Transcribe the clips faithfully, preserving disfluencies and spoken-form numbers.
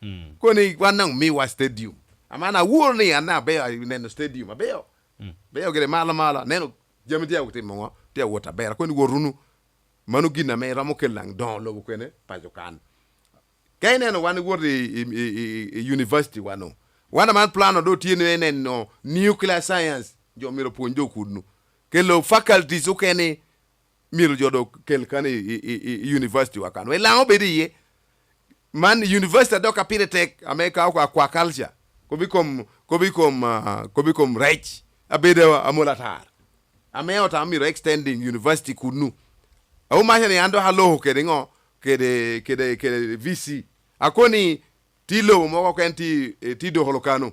Mm. Koni wan daŋ omiwa stadium. Aman aworo ni an abeyo neno stadium, abeyo. Mm. Beyo gire malo malo, aneno jami tye atimo ŋo, tye awot aber. Koni wot wunu, mano gin ame romo kelo daŋ doŋo lobo kwene paco kan. Ka ineno wan iwot i, i, i, i, i university wano, wan aman plan doŋ tye ni me neno nuclear science, jo myero opwony jo kudnu. Kelo faculties okene myero jo doŋ kel kan i, i, i, i university wa kan. Wek Laŋo obed iye. Man university a dok a pire tek, ame ka oko aquaculture, kobi kom, kobi kom, ah, kobi kom rec, abedo amol atar. Ame otamo myero extending university kunu. Awu maca ni an dok aloko kede ŋo? Kede, kede, kede V C. Akoni ti lobo moko ken ti, eh, ti dokolo kano.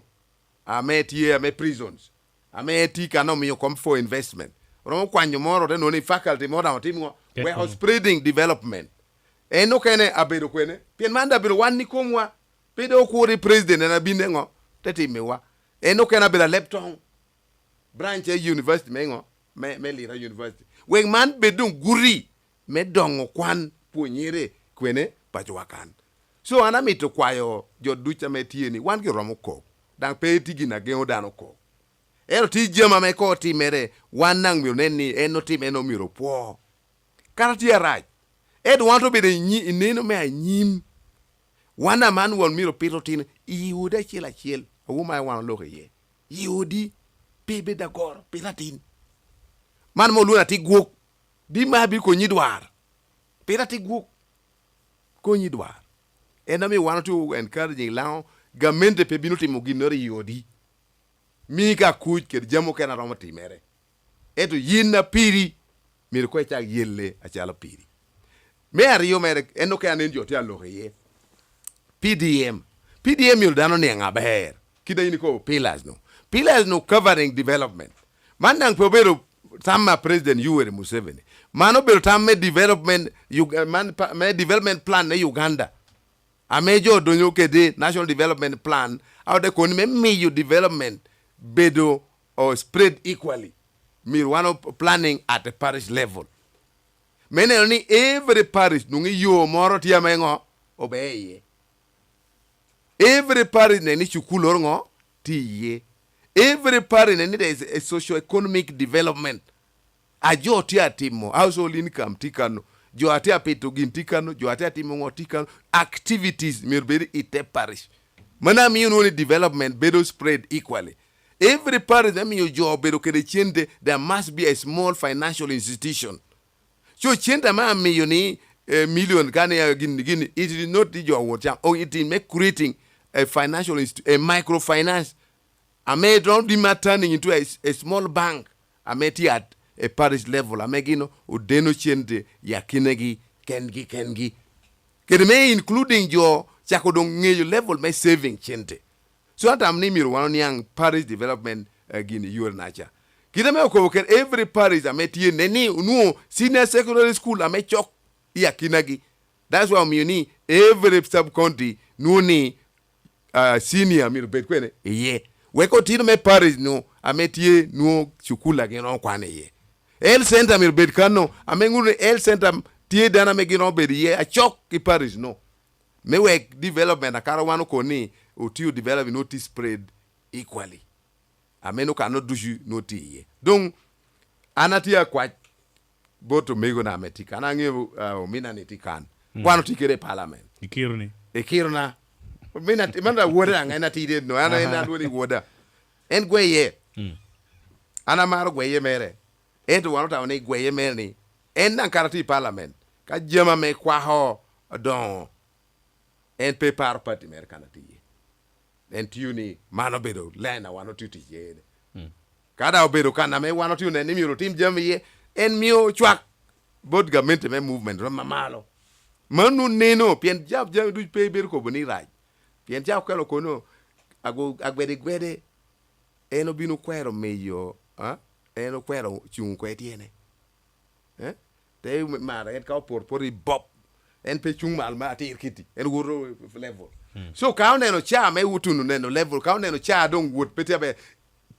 Ame tye, ame prisons. Ame ti kan omio kom for investment. Oromo kwanyo moro, te nwoŋo ni faculty moro daŋ otim ŋo? Ket Warehouse kunu. Spreading development. En okene abedo kwene. Pien man daŋ bedo wan ikomwa. Pe doŋ okuro i president en abin eŋo? Te timiwa. En okene abedo aleb toŋ. Branch e university me ŋo? Me, me Lira University. Wek man bed doŋ guti me doŋo kwan pwonyere kwene pacowa kan. So an amito kwayo jo duc ame tye ni wan gin romo kok. Daŋ pe tye gin ageŋo dano kok. Ento tye jami ame ka otimere, wan daŋ myero onen ni en otim, en omyero opwo. Kara tye arac. Ento wan obedo i nyi-, i neno me anyim. Wan aman won myero opito otino i odi acel acel. Awo ma wan oloko iye. I odi, pe bed agoro, pito atin. Man ma olwoŋo atigwok. Di ma abino konyi dwar. Pito atigwok. Konyi dwar. En omio wan otye encouraging Laŋo, gamente pe bino timo ginnoro i odi. Mi ka kuc kede jami okene a romo timere. Ento yin a piri, myero koŋ icak yelle acalo piri. Me aryo mere, en okene anen jo tye aloko iye. P D M. P D M myero dano oniaŋ aber. Kit a in ikobo pillars no. Pillars no covering development. Man daŋ pe obedo tam a President Yoweri Museveni. Man obedo tam me development, Ug-, man pa, me development plan me Uganda. Ame jo odonyo kede National Development Plan, a ode koni me miyo development bedo o spread equally. Myero wan o planning at a parish level. Me neno ni every parish nwoŋo yo moro tye ame ŋo? Obe iye. Every parish neno ni cukul oro ŋo? Tye iye. Every parish neno ni there is a socio-economic development. A jo tye atimo, household income tye kano, jo atye apito gin tye kano, jo atye atimo ŋo tye kano, activities myero bed i te parish. Mano amio nwoŋo ni development bedo spread equally. Every parish me miyo jo obedo kede cente, there must be a small financial institution. So cente ame amiyo ni, eh, million kani, eh, gin, gin, it is not ni jo wot cam. Oh, it is me creating a financial institu-, a microfinance. Ame it don't be turning into a, a small bank. Ame tye at a parish level. Ame gin odeno cente i akinegi kengi, kengi. Kede me including jo cako doŋ ŋeyo level me saving cente. So atamo ni myero wan oniaŋ parish development, eh, gin i yore naca. Kite ame okobo kede every parish ame tye ne ni onwoŋo senior secondary school ame cok i akinagi. That's why omio ni every sub county nwoŋo ni, ah, senior myero bed kwene iye. Wek otino me parish no ame tye nwoŋo cukul a gin romo kwan iye. Health center myero bed kano, ame ŋuto ni health center tye dano ame gin romo bedo iye acok i parish no. Me wek development akato wan okon ni otio development nwoŋo tye spread equally. Ame nwoŋo kano ducu nwoŋo tye iye. Doŋ an atye akwac bot omegona ame tye kan. An aŋeo, ah, omina ni tye kan. Mm. Wan otye kede i parliament. Ikiro ni? Ikiro na. Omina, man da woda daŋ en atidi eno. An, en Aha. alwongo ni woda. En gweye. Mm. An amaro gweye mere. Ento wan otamo ni gweye mere ni en daŋ kara tye i parliament. Ka jami ame kwako odoŋo, en pe paro party mere kan atye iye. En tio ni man obedo line a wan otio tic iye ni. Mm. Ka daŋ obedo kan ame wan otio neno ni myero otim jami iye, en mio cwak bot gamente me movement rom mamalo. Man oneno, pien jam, jami ducu pe ibedo kobo ni rac. Pien ca okelo kono, ago-, agwede gwede, en obino kwero miyo, a? En okwero cuŋ kwe tyene. Eh? Te mara en ka opor, por i bop. En pe cuŋ malo me atir kiti. En woto level. Mm. So ka oneno ca me otuno neno level, ka oneno ca doŋ wot pe tye aber,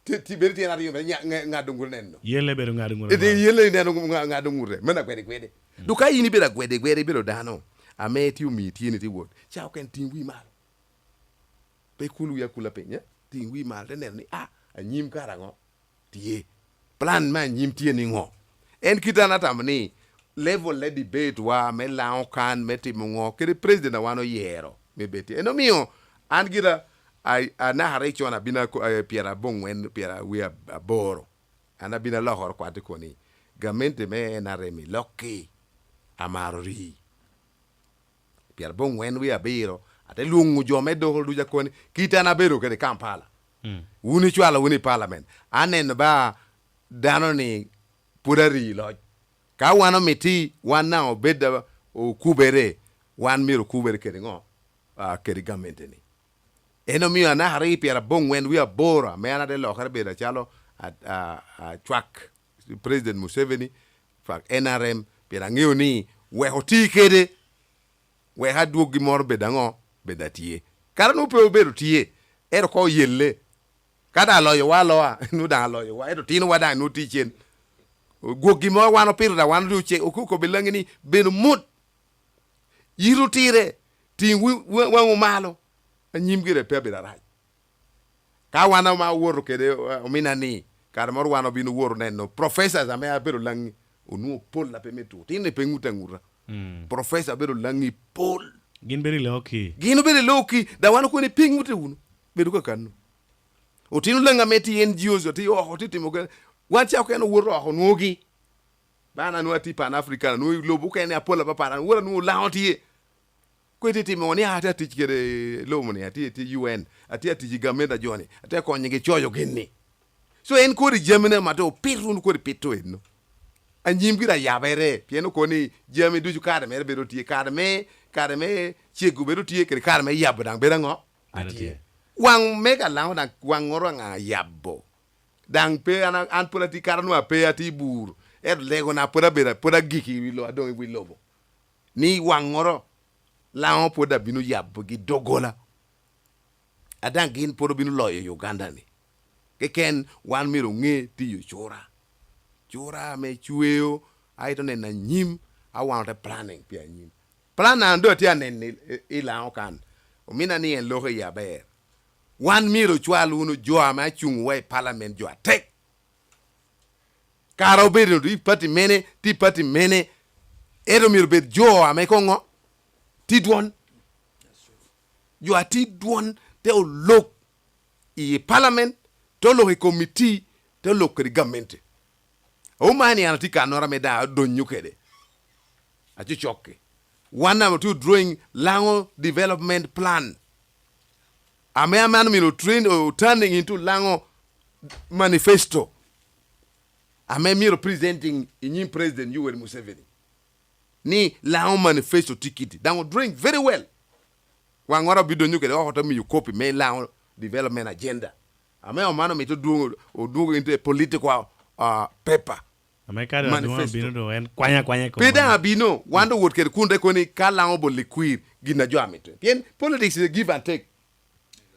ti, ti, bedo tyen aryo, nya-, ŋa, ŋa doŋ wot neno? Yelle bedo ŋa doŋ wot neno? Yelle neno ŋa, ŋa doŋ wot. Meno agwede gwede. Mm. Dok ka in ibedo agwede gwede, ibedo dano ame tye omi tyeni tye wot, ca okene ting wi malo. Pe kul wi akula piny, eh? Tiŋ wi malo, te neno ni, ah, anyim kara ŋo? Tye. Plan me anyim tye niŋo? En kite an atamo ni level me debate wa, me laŋo kan, me timo ŋo, kede president a wan oyero me bed tye. En omio an gira, a, anaka rik con abino ako-, eh, pyera aboŋwen, pyera wie ab-, aboro. An abino alokoro kwat i koni. Gamente me N R M i lokki, amaro ri. Pyera aboŋwen wie abiro, ate lwoŋo jo me doko ducu akoni, kit an abedo kede Kampala. Mm. Wun icwalo wunu i parliament. Aneno ba dano ni pwod ari i loc. Ka wan omiti, wan daŋ obed a-, okubere, wan myero okubere kede ŋo? Ah, kede gamente-ni. En omio anaka rik i pyera aboŋwen wie aboro, ame an ate lokere bedo acalo a-, a-, acwak President Museveni, cwak N R M, pien aŋeo ni wek oti kede, wek adwoggi moro bed aŋo? Bed atye. Kara nwoŋo pe obedo tye, ento koŋ oyelle. Ka daŋ aloyowa aloa, nwoŋo daŋ aloyowa, ento tinowa daŋ nwoŋo tye cen. Gwok gin moro wan opito daŋ, wan onwoŋo ce-, oku-, okobbe laŋi ni, bedo mot, yito tirre, tiŋ wi-, wa-, waŋwu malo, anyim gire pe abedo arac. Ka wan ame awoto kede, eh, omina ni, kare moro wan obino woto neno professors ame abedo laŋi, onwoŋo pol a pe me tuko. Tin ni pe ŋut aŋuta. Mm. Professor abedo laŋi pol. Gin bedo i loki. Gin obedo i loki, da wan okobo ni pe ŋute wunu. Bedo kakano. Otino laŋi ame tye N G Os, otye oko, otye timo kene. Wan ca okene owoto oko, onwoŋogi. Ba an anwoŋo atye Pan African, anwoŋo i lobo okene apol apapat, an wora anwoŋo Laŋo tye. Kono itye timo ni, "Ah, atye atic kede lobo ni, atye, atye U N, atye atic i gamente a jo ni, atye akonyogi coyo gin ni." So en kodi jami ne ma te opito wunu kodi pito eno. Anyim gire ayabere, pien okobo ni jami ducu kare mere bedo tye, kare me, kare me cego bedo tye, kede kare me yabo daŋ bedo aŋo? Bedo atye. Tye. Waŋ mega Laŋo daŋ, waŋŋoro aŋa yabo? Daŋ pe an, an pwod atye, kara nwoŋo ape atye i bur, ento legona pwod abedo, pwod agik i wi lo-, adoŋ i wi lobo. Ni waŋŋoro Laŋo pwod abino yabogi doggola. A daŋ gin pwod obino loyo Uganda-ni. Keken wan myero oŋe tiyo cura. Cura ame cweo, a ito neno anyim, a wan ote planning pi anyim. Plan an doŋ atye aneno i, i, i Laŋo kan. Omina ni en loko iye aber. Wan myero ocwal wunu jo ame acuŋ wa i parliament, jo atek. Kara obedo ni tye i pati mene, tye i pati mene, ento myero bed jo ame koŋo tye dwon. Jo a tye dwon te olok i parliament, te olok i komiti, te olok kede gamente. Omani an atye kannoro ame daŋ adonyo kede. Acocokke. Wan ame otye drawing Laŋo development plan. Ame, ame an myero train, o turning into Laŋo manifesto. Ame myero presenting i nyim President Yoweri Museveni. Ni Laŋo manifesto tye kiti. Daŋ o drawing very well. Waŋŋoro abidonyo kede oko te miyo kopi me Laŋo development agenda. Ame omano mito dwogo, odwogo into a political, uh, paper. Ame ka doŋ adwoŋ manifesto. Abino doŋ en kwanya kwanya i kom. Pe daŋ mano. Abino, wan doŋ wot kede kun te koni ka Laŋo obolo kwir, gin a jo amito. Pien politics is a give and take.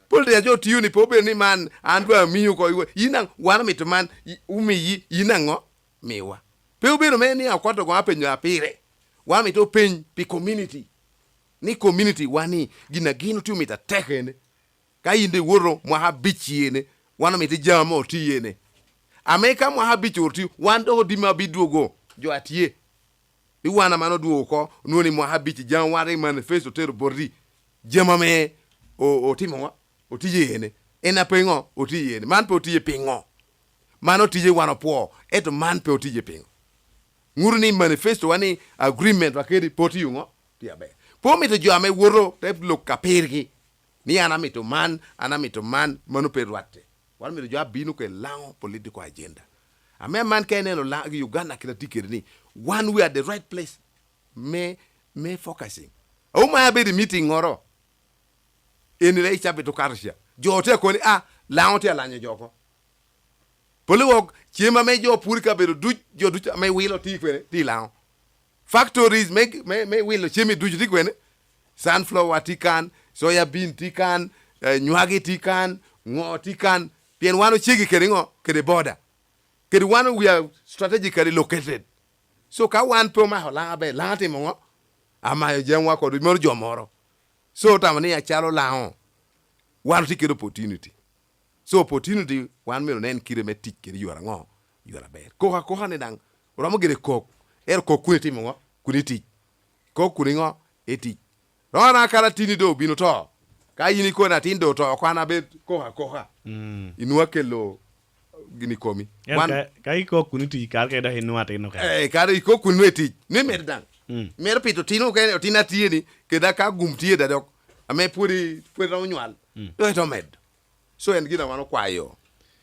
Politics a jo tiyo ni pe obedo ni man, an dwa amiyi oko, iwe-, yin aŋ-, wan omito man, i-, omiyi, yin aŋo? Miwa. Pe obedo me ni akwato koŋ apenyo a pire. Wan omito openy pi community. Ni community wa ni gin a gin otye omito atek ene. Ka yin doŋ iwoto mwaka abic i ene, wan omito jami mo oti i ene. Ame ka mwaka abic oti, wan dok odime abidwogo, jo a tye. Ni wan aman odwogo oko, onwoŋo ni mwaka abic jami wan rik manifesto otero boti. Jami ame o-, otimo wa, otiye ene. En a pe ŋo? Otiye ene. Man pe otiye piŋo? Man otiye wan opwo, ento man pe otiye piŋo? Ŋuto ni manifesto wa ni agreement wa kedi pe otiyo ŋo? Tye aber. Pe omito jo ame woto te lok ka pirgi. Ni an amito man, an amito man, mano pe rwatte. Wan omito jo abino kede Laŋo political agenda. Ame man ka ineno Laŋo, Uganda kit atye kede ni, wan we are the right place me, me focusing. Omai abedo i meeting ŋoro, eni le i cabit okato ca. Jo tye akoni, "Ah, Laŋo tye alanyo jo oko." Polo wok, cem ame jo puro i kabedo duc, jo duc ame wilo tye kwene, tye i Laŋo. Factories me, me, me wilo cem i ducu tye kwene. Sunflower tye kan, soya bean tye kan, eh, nywagi tye kan, ŋo tye kan. Pien wan ocegi kede ŋo? Kede border. Kede wan we are strategically located. So ka wan pe omako Laŋo aber, Laŋo timo ŋo? Amayo jamwa kod moro jo moro. So otamo ni acalo Laŋo, Wan otye kede opportunity. So opportunity wan myero onen kite me tic kede yore aŋo? Yore aber. Kok akoka ni daŋ romo gire kok. Ero kok kun itimo ŋo? Kun itic. Kok kun iŋo? Itic. Romo na kara tini do obino to. Ka yin ikoni atin do to, kwan abed kok akoka. Mm. Inwa kelo gini komi. Wan ka, ka ikok kun itic kar ke dok inwa atin okene. Eh, kare ikok kun inwa itic. Ni med daŋ. Mm. Mero pito tino okene, otin atye ni, keda ka gum tye da dok. Ame pwodi, pwodi romo nywal. Mm. Dok ito med. So en gin a wan okwayo,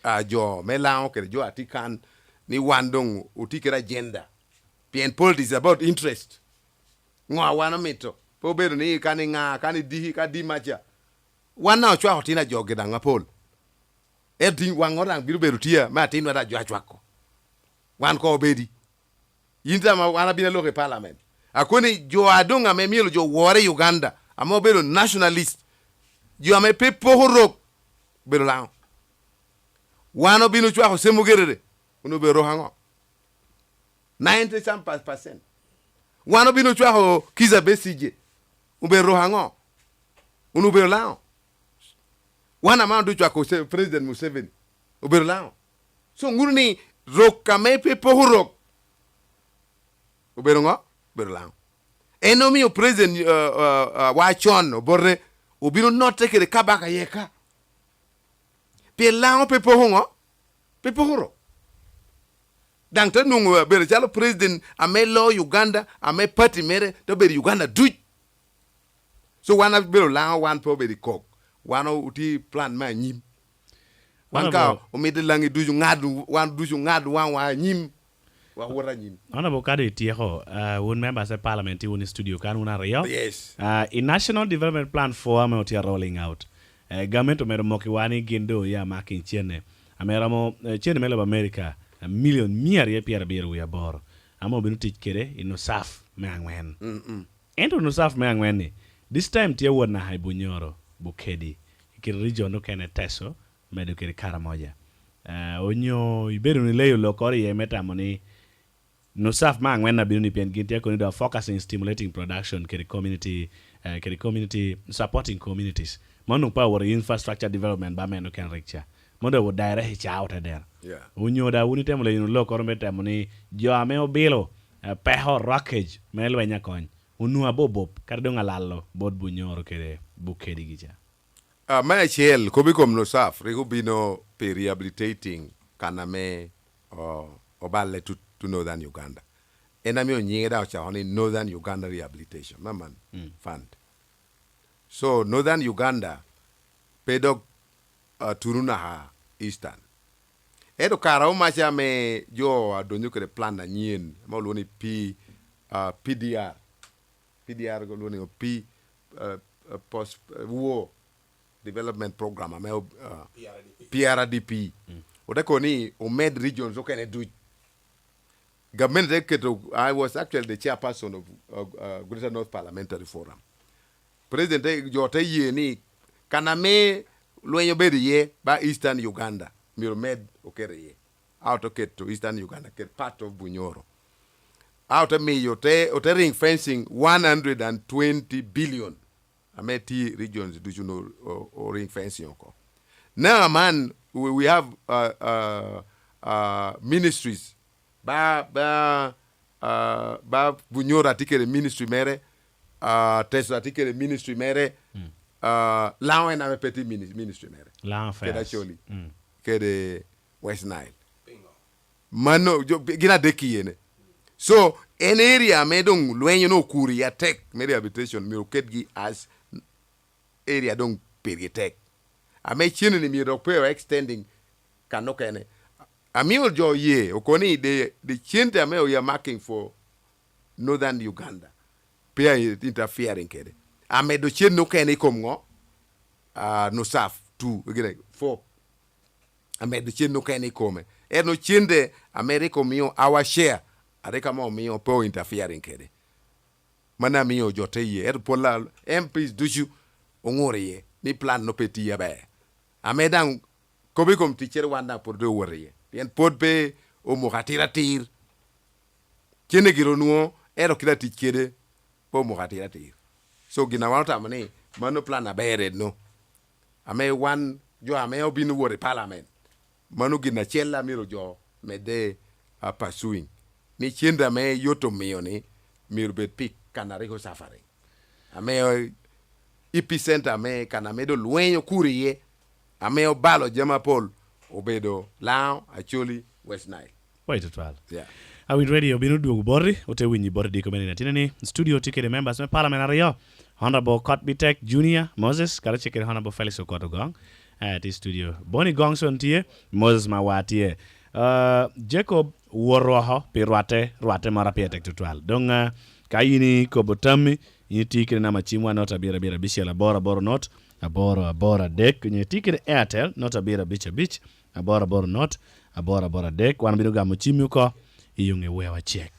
ah, jo me Laŋo kede jo a tye kan ni wan doŋ oti kede agenda. Pien politics is about interest. Ŋo a wan omito? Pe obedo ni kan i ŋa, kan i diki, ka di maca. Wan na ocwako tin a jogi daŋ apol. Ento tin waŋo daŋ bino bedo tye me atinwa daŋ jo acwako. Wan ko obedi. Yin tama wan abino aloko i parliament. Akoni jo a doŋ ame myero jo wore i Uganda, ame obedo nationalist, jo ame pe poko rok, obedo Laŋo. Wan obino cwako Semugerere, kun obedo rok aŋo? Ninety some per-, percent. Wan obino cwako Kizza Besigye, obedo rok aŋo? Kun obedo Laŋo. Wan amano ducu cwako se-, President Museveni, obedo Laŋo. So, ŋuto ni rok ame pe poko rok, obedo ŋo? Obedo Laŋo. En omio President, uh, uh, uh, wa con obote, obino notte kede kabaka yeka. Pien Laŋo pe poko ŋo? Pe poko rok. Daŋ te nwoŋo bedo calo President ame loo Uganda, ame party mere te bedo Uganda duc. So wan abedo Laŋo, wan pe obedo i kok. Wan o-, otye i plan me anyim. Wan ka omito Laŋi ducu ŋad, wan ducu ŋad waŋwa anyim. Wawot anyim. Honorable, kadi ityeko, ah, wun members of parliament tye wun i studio kan wun aryo. Yes. Ah, i National Development Plan four ame otye a rolling out, eh, gamente omedo mokiwa ni gin doŋ oya making cene ame romo, eh, cene me lobo America, eh, milion mia aryo pyerabiro wie aboro, ame obino tic kede i NUSAF me aŋwen. Mm, mm. Ento NUSAF me aŋwen-ni, this time tye awot naka i Bunyoro, Bukedi, i kit region okene, Teso, medo kede Karamoja. Eh, onyo ibedo ni leyo lokkoro iye me tamo ni NUSAF me aŋwen abino ni pien gin tye koni doŋ focusing stimulating production kede community, eh, kede community, supporting communities. Mano nwoŋo pe awot i infrastructure development ba meno ken rik ca. Mano doŋ direct i ca ote dero. Yeah. Onyo da wun itemo leyo lokkoro me temo ni jo ame obilo, eh, peko rockage me lweny akony, onwoŋo abobop, kadi doŋ alalo bot Bunyoro kede Bukedi gi ca. Ah, me acel, kop i kom NUSAF rik obino pi rehabilitating kan ame, o-, oballe to, to Northern Uganda. En ame onyiŋe daŋ ocako ni Northern Uganda Rehabilitation, me man Mm. fund. So, Northern Uganda pe dok, ah, tuno naka Eastern. Ento kara omaca ame jo adonyo kede plan anyen, ame olwongo ni P-, ah, P D R. P D R olwongo ni P-, ah, ah, post, ah, War Development Program ame, ah, P R D P. P R D P. Mm. Ote kono ni omed regions okene duc. Gamente te keto, I was actually the chairperson of, uh, uh, Greater North Parliamentary Forum. President te, jo te ye ni kan ame lweny obedo iye ba Eastern Uganda, myero med oket iye. A ote keto Eastern Uganda ket part of Bunyoro. A ote miyo, ote, ote ring fencing one hundred and twenty billion. Ame tye regions ducu no, o, o ring fencing oko. Now, man, we, we have, uh, uh, uh, ministries. Ba, ba, uh, ba Bunyoro atye kede ministry mere, uh, Teso atye kede ministry mere, Mm. uh, Laŋo en ame pe tye mini-, ministry mere. Laŋo Kede Affairs. Acholi. Mm. Kede West Nile. Mano, jo, gin adek i yene. So, en area ame doŋ lweny onongo okuro iye atek me rehabilitation, myero oketgi as area doŋ pirgi tek. Ame cene-ni myero dok pe o extending kan okene. Amio jo ye, okoni the, the cente ame we are marking for Northern Uganda, pe a interfering kede. Amedo cene okene i kom ŋo? Ah, NUSAF two, gire, four. Amedo cen okene i kome. En ocende ame rik omio our share, a rik ame omio pe o interfering kede. Mano amio jo te ye. Ento pol a M Ps ducu oŋuro iye ni plan no pe tiyo aber. Ame daŋ kobo i kom ticcere wan daŋ pwod doŋ owoto iye. Pien pwod pe omoko atir atir. Cene gire onwoŋo, ento kite atic kede pe omoko atir atir. So gin a wan otamo ni mano plan aber enno. Ame wan jo ame obino wot i parliament, mano gin acel a myero jo medde a pursuing, ni cente ame yot omio ni myero bed pi kan a rik o suffering. Ame i pi center ame kan ame do lweny okuro iye, ame obalo jami apol, obedo Lango, Acholi, West Nile. Wai tutwal. Yeah. Awit Radio bino dwogo boti, ote winyi boti diko me nino atino ni studio tye kede members me parliament aryo, Honorable Kot Bitek Junior Moses, kara ce kede Honorable Felix Okot Ogong. Eh, tye studio. Boni Gongson tye, Moses Mawa tye. Uh, Jacob wor oko pi rwatte, rwatte moro a pire tek tutwal. Dong, uh, ka in ikobo tammi, in itye kede namba cimwa not abiro abiro abicel aboro aboro not, aboro aboro adek, onyo itye kede Airtel not abiro abic abic, aboro aboro not, aboro aboro adek. Wan obino gamo cimmi oko i yoŋe wewa cek.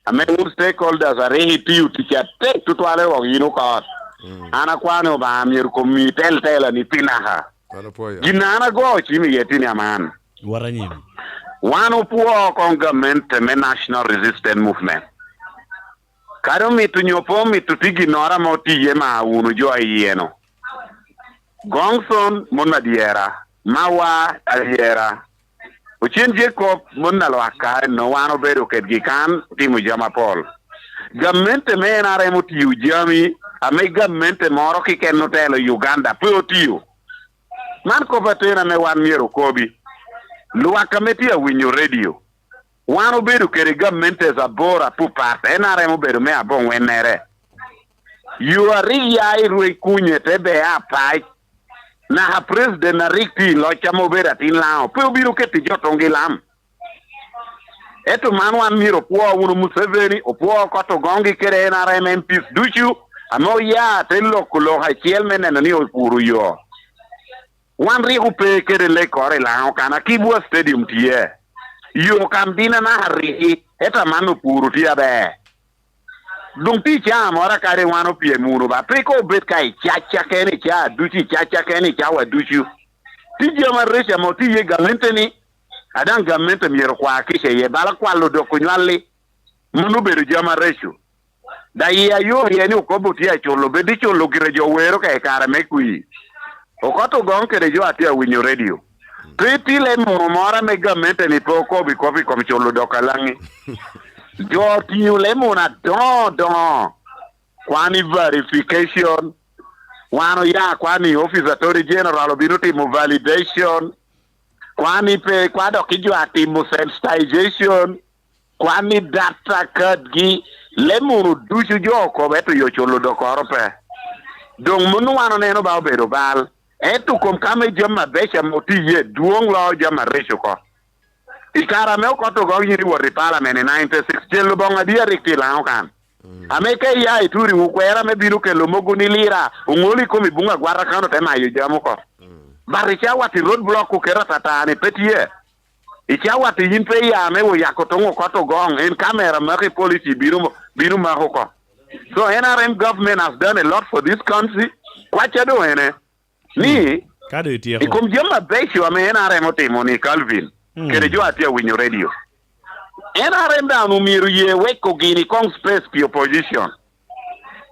Ame wun stakeholders a rik itiyo tic atek tutwal i wok yin okot. An akwano Obaŋa myero komi tel tela ni pi naka. Mano pwoyo. Gin an ago cim iye tini aman. Wot anyim. Wan opwo koŋ gamente me National Resistance Movement. Kadi omito nyo pe omito tye ginnoro ame otiye ma wunu jo a iyeno. Gongson mon adyera, Mawa adyera, Ocen Jacob mon a lwak ka enno wan obedo kedgi kan otimo jami apol. Gamente me N R M otio jami ame gamente moro keken otelo i Uganda pe otio. Man kop ateni ame wan myero okobi. Lwak ame tye awinyo redio, wan obedo kede gamente aboro apapat, N R M obedo me aboŋwennere. Yo a rik ya i rweny kunye te bea apac, naka president a rik tye i loc ame obedo atin Lango pe obino keto jo tuŋgi lam. Ento man wan myero opwo wunu Museveni, opwo Okot Ogoŋgi kede N R M M Ps ducu ame oya te loko lok acel me neno ni opuro yo. Wan rik ope kede lekoro i Lango kan Akibwa Stadium tye. Yo kan bino anaka riki, ento aman opuro tye aber. Doŋ tye icaa moro akadi wan opyem wunu ba, pe koŋ obed ka icaca kene ica ducu, icaca kene icawa ducu. Tye jami areco ame otye iye gamente-ni, a daŋ gamente myero okwa kica iye, bala kwalo dok onywalli. Mano obedo jami areco. Da yie ayo iye ni okobo tye aculo, bed iculo gire jo wero ka i kare me kwir. Okot Ogoŋ kede jo a tye awinyo redio. Pe tye lemuno moro ame gamente-ni pe okobo i kop i kom culo dok alaŋi. Jo otiŋo lemuno adoŋo doŋo. Kwan i verification. Wan oya kwan i Office Attorney General obino timo validation. Kwan i pe, kwan dok i jo a timo sensitization. Kwan i data card gi. Lemuno ducu jo okobo, ento yo culo dok oro pe. Doŋ mano wan oneno ba obedo bal. Ento kom ka me jami abeco ame otye iye, dwoŋ loo jami areco oko. I kare ame Okot Ogoŋ yin iwot i parliament i ninety-six, cel Oboŋo adi a rik tye i Lango kan? Ame ka iya ituro i wu kwera me bino kelo mogo ni lira, oŋolo i kom i buŋ agwata kan ote mayo jami oko. But i cawa ti road block oketo atata-ni pe tye. I cawa ti yin pe iya me oyako toŋ Okot Ogoŋ, en kamera mako i policy bino, bino mako oko. So N R M government has done a lot for this country. Kwacca doŋ ene. Ni, ka doŋ ityeko, i kom jami abeco ame N R M otimo ni, Calvin, mm, kede jo a tye awinyo redio, N R M daŋ omyero ye weko gini koŋ space pi opposition.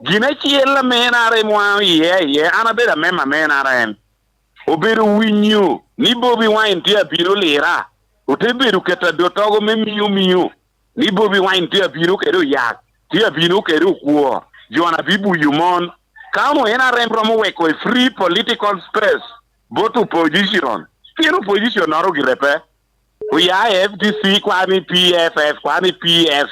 Gin acel ame N R M waŋo iye iye, an abedo amemba me N R M, obedo winyo ni Bobi Wine tye abino lira, ote bedo keto adotogo me miyo miyo. Ni Bobi Wine tye abino kede oyak, tye abino kede okwo, jo-na bibuyo mon. Ka onwoŋo N R M romo weko a free political space bot opposition, pien opposition-noro gire pe. Oya i F D C, kwano i P F F, kwano i P F.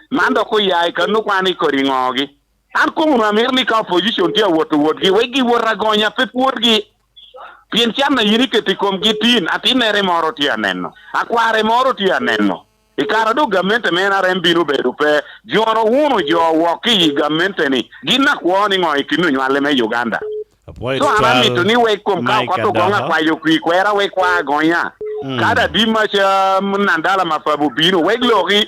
Man dok oya i kano, kwano i kodi ŋogi. An koŋ onwoŋo amito ni ka opposition tye awot wotgi, wek giwot agonya, pe pwodgi. Pien can a yin iketo i komgi tin, atinnere moro tye aneno, akware moro tye aneno. I kare a doŋ gamente me N R M bino bedo pe, jono wunu jo wok ki i gamente-ni, gin akwo ni ŋo i kin onywale me Uganda? Apwoyo. So an tutwal, amito ni wek kom ka Mike Okot Ogoŋ Adoko akwayo kwi kwera wek kwa agonya. Mm. Ka da Dimaca, mm, Nandala Mafabu bino, wek loki.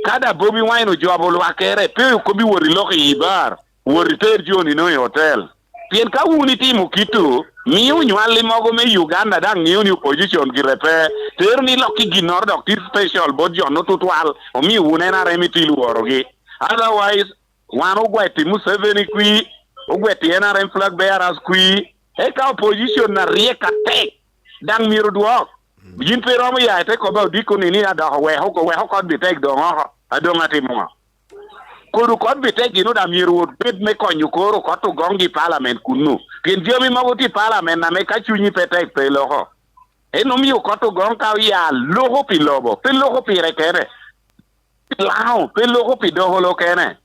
Ka da Bobi Wine ojobo lwakere, pe okobi wot i lok i bar, wot iter joni no i hotel. Pien ka wun itimo kito, miyo onywalli mogo me Uganda daŋ ŋeo ni opposition gire pe, tero ni lok i ginnoro dok tye special bot jo-nu tutwal, omio wun N R M itye lworogi. Otherwise, wan ogwetti Museveni kwi, ogwetti N R M flag bearers kwi, Eka opposition aryek atek, daŋ myero dwok. Yin pe romo ya ite kobba odiko ni, ni adoko weko, weko kot bi tek doŋ oko, adoŋ atimo ŋo? Kodu kot bi tek gino daŋ myero wot bed me konyo koro kot ogoŋ gi palamen kunnu. Pien jami mogo tye i palamen ame ka cunyi pe tek pe loko. En omio kot ogoŋ ka oya loko pi lobo, pe loko pire kene. Pi Laŋo, pe loko pi doko lo kene.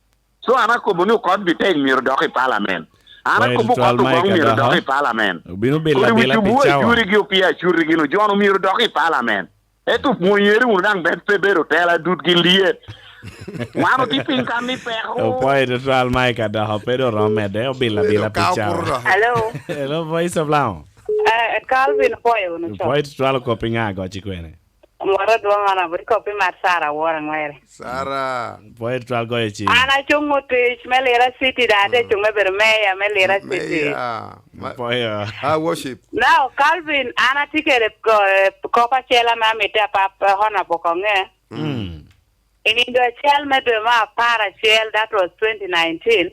So an akobo ni okot bi tek myero dok i palamen. An Wai akobo tutwal kot ma ogoŋ myero dok i palamen. Obino bilo Kodi abila pi cawa. Acuri gi opia acuri gino, jono myero dok i palamen. Eto pwonyere wunu daŋ ben pe bedo tela dut gi liet. Wan oti piny kan ni peko. Opoyo tutwal ma i kadoko pe do rom mede, obilo abila pi cawa. Hello. Hello, Voice of Laŋo. Eh, Calvin opoyo wunu co. Opoyo tutwal okoppi ŋa agoci kwene? Moro adwoŋ an abot koppi mar Sara Awor Aŋweri. Sara. Pwoyo twal goyo ci. An acuŋ otic me Lira City, da ate cuŋ me bedo meya me Lira City. Meya. Ma- Pwoyo. Ah, worship. Now, Calvin, an atye kede ko- kop acel ame amito apap, eh, Honorable Konge. Mm. I nindo acel me dwe me apar acel, that was twenty nineteen,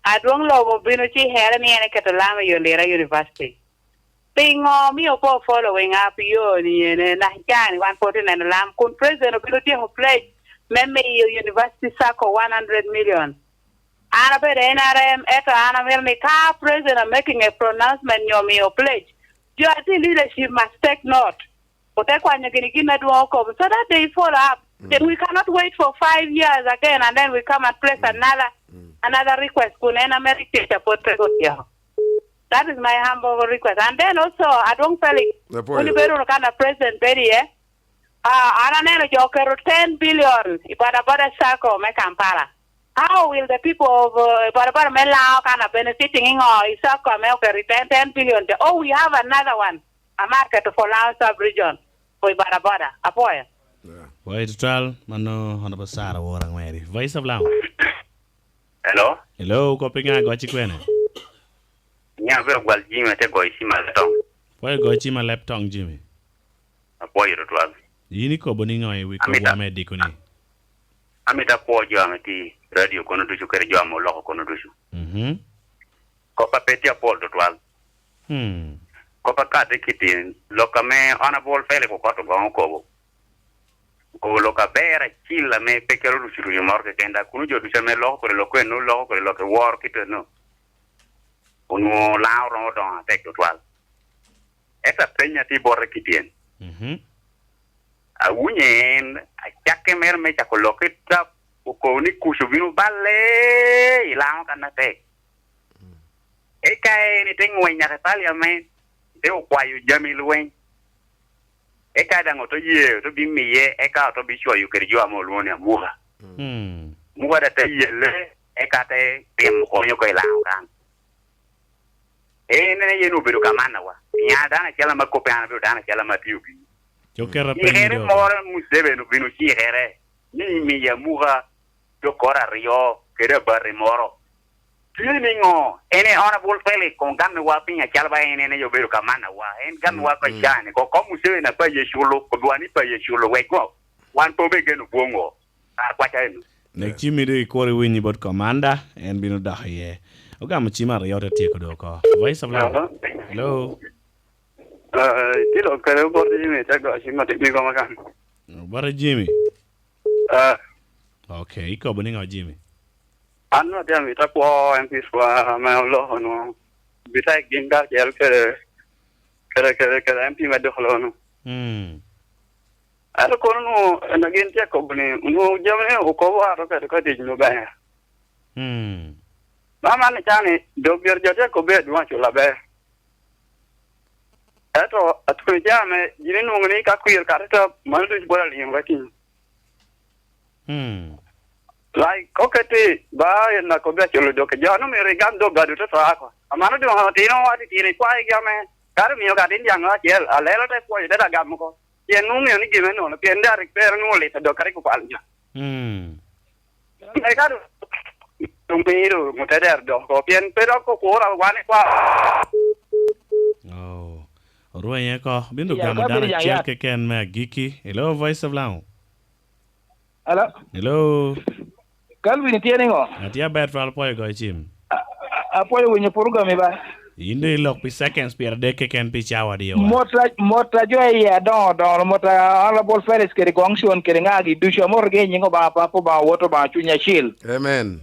adwoŋ lobo obino ci here ni en eketo lam i yo Lira University. Piŋo omio po following up yo ni ene? Nak cani wan pwod tye neno lam kun president obino tyeko pledge me miyo university sacco one hundred million. An abedo N R M, eto an amito ni ka president are making a pronouncement nyo miyo pledge, jo a tye leadership must take note. Ote kwanyo gini gin adwoŋ okobo, so that they follow up. Then we cannot wait for five years again and then we come and place another another request kun en America pwod pe otyeko. That is my humble request. And then also, Adwong Felix, Apoyo. Wun ibedo wunu kan a president bedo iye. Ah, an aneno jo oketo ten billion i bodaboda sacco me Kampala. How will the people of uh, bodaboda me Lao kan a benefiting iŋo i sacco ame oketo i ten, ten billion? Oh, we have another one. Amar keto for Lao sub region for i bodaboda. Apoyo. Yeah. Pwoyo tutwal, mano Honorable Sara Awor Aŋweri. Voice of Lao. Hello? Hello, koppi ŋa, goci kwene? Nya be gwal Jimmy ate goyo cim aletoŋ. Pwoyo goyo cim alep toŋ, Jimmy. Apwoyo tutwal. Yin ikobo niŋo i wi Amita- kobwa me diko ni? Amito apwo jo ame tye i radio kono ducu kede jo ame oloko kono ducu. Mhm. Kop a pe tye apol tutwal. Hmm. Kop a kati kiti lok ame Honorable Felix Okoth Ogoŋ okobo. Okobo lok aber acil ame pe kelo rucurucu moro keken, dok kuno jo ducu ame loko kodi lok kweno, loko kodi lok i woro kite no. Onwoŋo Laŋo romo doŋo atek tutwal. Eka penya tye bote kityen. Mhm. Awunyo en, acakke mere me cako lokke tap, okobo ni kuc obino balle i Laŋo kan atek. Eka en ite ŋweny nyaka i paliament, ite okwayo jami lweny. Eka daŋ oto ye, oto bimiye, eka oto bicwayo kede jo ame olwoŋo ni Amuka. Hmm. Amuka daŋ te yelle, eka te timo konyo oko i Laŋo kan. En, en aye obedo kamanawa. Pien an dano acel ame akobbe, an abedo dano acel ame atio piny. Cokere apenyo Cikere do. Moro Museveni obino cikere ni miyo Amuka jokoro aryo kede abati moro. Tye niŋo? En e Honorable Felix koŋ gamewa piny acalo ba en, en aye obedo kamanawa. En gamewa Mm, mm. Koŋ cane. Ko kom Museveni apaye culo, kodwa ni paye culo, wek ŋo? Wan pe obegeno bwoŋo. Kar kwaca eno. Nek cimmi doŋ ikwor iwiny bot komanda, en bino dok iye. Ogamo cim aryo te tyeko doŋ oko. Voice of Love. Hello. Hello. Ah, itye lok kede bot Jimmy, te go cim atit migo makan. Bot Jimmy? Ah. Ok, ikobo niŋo Jimmy? An atye amito akwo M Ps wa ame oloko nwo. Bitek gin karacel kede, kede, kede, kede M P me dok lono. Mm. Ento kono nwo, en a gin tye kobo ni, nwo jami ni okobo ato kede ka tic nwo ber. Mm. Ma man ni cani, dok myero jo tye kobo adwoŋ acul aber. Ento atwoni ca ame gin inwoŋo ni ka kwir kati top, mano ducu bot aliŋo ka kinya. Hmm. Like, oketi ba en akobi aculo doki. Jo no myero igam dog gadu te to ako. Amano doŋ otino atitino ikwae gi ame. Kare miyo ka tin jaŋo acel, alelo te pwoyo te da gamo ko. Pien nwoŋo miyo ni gin me nono, pien da rik pere nwoŋo lit dok kare kukwal jo. Hmm. Eka doŋ miro muteder dok ko, pien pe dok okuro wan ikwa. Oh. Orwenye ko. Bino gamo dano acel keken me agiki. Hello, Voice of Lango. Hello? Hello? Calvin, itye niŋo? Atye aber twal, pwoyo goyo cim. A-, a-, apwoyo winyo program i ba. Yin doŋ ilok pi seconds pyeradek keken pi cawa adi, owa? Mot a, mot a jo iye adoŋo doŋo, mot a Honorable Felix kede Gongcon kede ŋagi ducu, amotogi i nyiŋ Obaŋa Papa, Obaŋa Wot, Obaŋa Cuny Acil. Amen.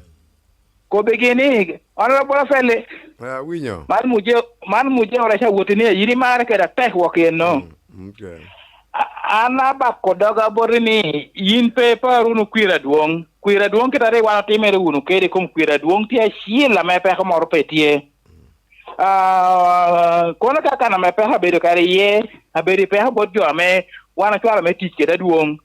Kobbigi ni, Honorable Felix, awinyo. Man muje, man muje orac awoti ni yin imarre kede atek wok eno. Mm, okay. A-, an abako doga boti ni, yin pe ipar wunu kwir adwoŋ. Kwir adwoŋ kite a rik wan otimere wunu kede i kom kwir adwoŋ tye acil ame peko moro pe tye. Ah, kono ka kan ame peko abedo kede iye, abedo i peko bot jo ame wan ocwalo me tic kede adwoŋ,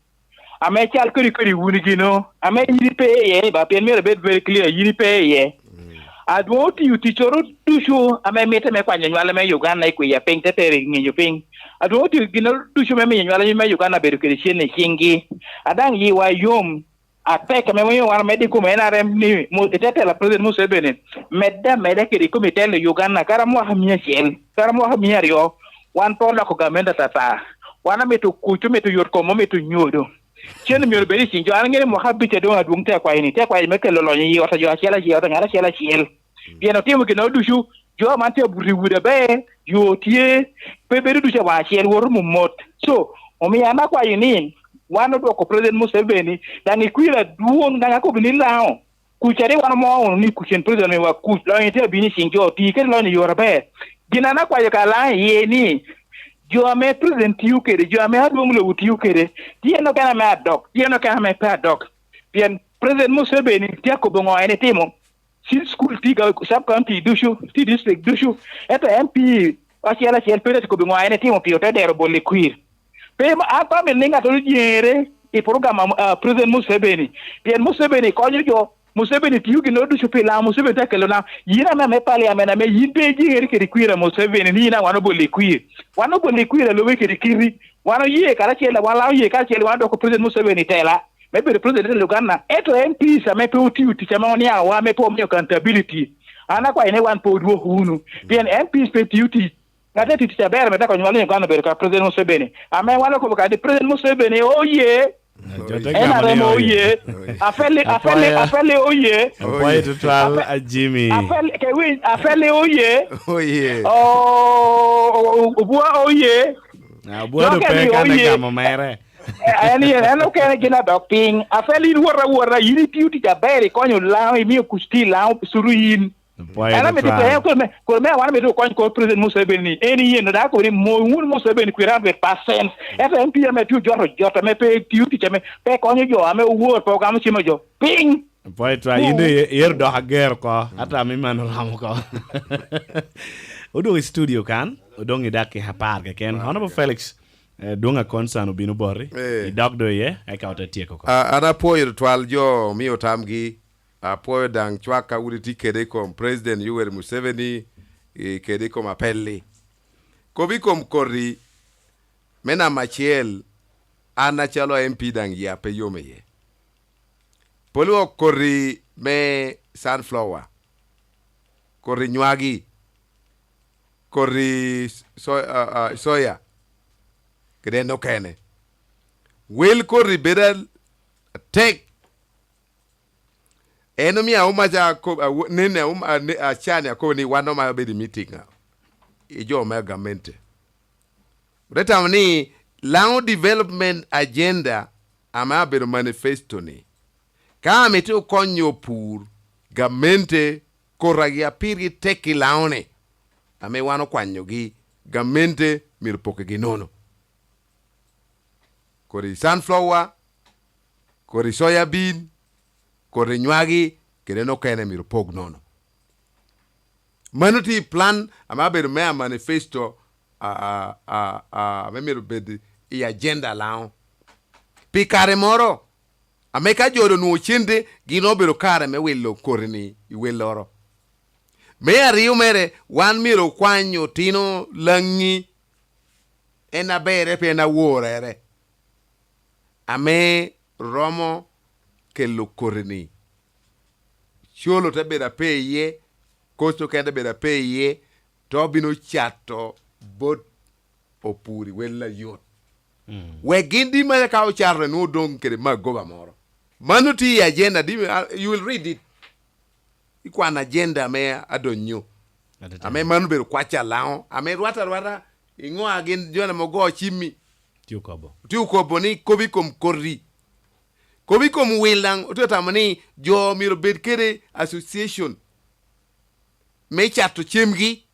ame cal kodi kodi wun gino, ame yin ipe iye ni ba, pien myero ibed very clear, yin ipe iye. Mm. Adwoŋ otiyo ticcoro ducu ame mitte me kwanyo nywale me Uganda i kwiya piny, te tero i ŋinyo piny. Adwoŋ otiyo ginnoro ducu me miyo nywale me Uganda bedo kede cen i ciŋgi. A daŋ yiwa yom, atek ame miyo wan omedde i kom N R M ni, mu-, i te tela President Museveni, medde ameda kede i kom i telo Uganda, kara mwaka mia acel, kara mwaka mia aryo, wan pe oloko gamente atata. Wan omito kuc, omito yot kom, omito nyodo. Cen myero bed i ciŋ jo. An aŋeo ni mwaka abic a doŋ adwoŋ te akwayo ni, te akwayo me kelo lony i ot a jo acel acel, ot a ŋat acel acel. Pien otimo ginnoro ducu, jo man tye abuto i udi aber, yo tye, pe bedo ducu awaŋ acel, woto mot mot. So, omio an akwayo ni, wan odwoko President Museveni, daŋ i kwir adwoŋ, daŋ akobo ni Laŋo, kuc a rik wan omoo wunu ni kuc en President miwa kuc, lonyo tye abino i ciŋ jo, ti kede lonyo i yore aber. Gin an akwayo ka Laŋo iye ni, jo ame President tio kede, jo ame adwoŋ lobo tio kede, tye en okene ame adok, tye en okene ame pe adok. Pien President Museveni tye akobo ŋo en itimo, cin school tye i sub county ducu, tye i district ducu, ento M P acel acel pe tye akobo ŋo en itimo pi ote dero bol i kwir. Pe ma-, an pe amito ni ŋattoro jeŋere i program a, a, President Museveni, pien Museveni konyo jo, Museveni tio ginnoro ducu pi Laŋo, Museveni tye akelo Laŋo. Yin ame, ame parliament, ame yin pe ijeŋere kede kwir a Museveni, ni yin a wan obolo i kwir. Wan obolo i kwir a lube kede kiti. Wan oye karacel, wan Laŋo oye karacel, wan odoko President Museveni i tela me bedo president i Uganda, ento M Ps ame pe otio tic ame oniaŋ wa, ame pe omio accountability, an akwayo ni wan pe odwok wunu, pien M Ps pe tio tic. Ŋat a tio tic aber me dako nywalo Uganda obedo ka President Museveni, ame wan okobo kadi President Museveni oye, N R M oye, Afeli, Afeli, Afeli oye, Apwoyo tutwal, Ape-, a Jimmy. Afeli, ke winy, Afeli oye, oye, o-, o-, o-, Obua oye. Abwodo pe kan egamo mere. En, en, en okene gin adok piny. Afel in wot awota, yin itio tic aber, ikonyo Laŋo, imio kuc tye i Laŋo, suru yin. Pwoyo. En amito tutwal. Pe, kome, kome wan amito okony kor President Museveni. En yen, dako ni mo wun Museveni kwir hundred percent. Ento en tye ame tye ojoto jot, ame pe tio tic, ame pe konyo jo, ame owor, pe ogamo cim a jo. Piny. Pwoyo tutwal, yin doŋ i-, iyero dok ager oko, ata ame imano ramo oko. Odwogo i studio kan, odong i dakika apar keken. Honorable Felix, Eh, dwoŋ a concern obino boti, eh, idok do iye, eka ote tyeko oko. A-, an apwoyo tutwal jo omio tamgi, apwoyo daŋ cwak a wun itye kede i kom President Yoweri Museveni, eh, kede i kom apel-li. Kop i kom koti me namba acel, an acalo M P daŋ yia pe yom iye. Pol wok koti me sunflower, koti nywagi, koti so-, a, a, soya, kede en okene. Wel koti bedo atek. En omio auma ca ako-, awo-, nen auma, a, ne-, aca-ni akobo ni wan omaro bedo i meeting, a, i jo me gamente. Ote tamo ni Laŋo Development Agenda ame abedo manifesto-ni, ka amito konyo opur, gamente kota gi a pirgi tek i Laŋo-ni, ame wan okwanyogi, gamente myero pokkigi nono. Kodi sunflower, kodi soya bean, kodi nywagi, kede en okene myero pog nono. Mano tye i plan ame abedo me a manifesto, a, a, a, a, ame myero bed i agenda Laŋo. Pi kare moro, ame ka jo doŋ onwoŋo cente, gin obedo kare me wilo koti-ni i welloro. Me aryo mere, wan myero okwany otino Laŋi en aberre pien aworere, ame romo kelo koti-ni. Colo te bedo ape iye, koc okene te bedo ape iye, te obino cato bot opur i wel ayot. Mm. Wek gin di mere ka ocato, nwoŋo odong kede magoba moro. Mano tye i agenda, di, uh, you will read it. Ikwan agenda ame adonyo. Ame mano obedo kwac alaŋo ame rwata arwata iŋo a gin jo na mogo cimmi? Tye okobo. Tye okobo ni kobi kom koti. Kobi kom wil daŋ otye tamo ni jo myero bed kede association me cato cemgi.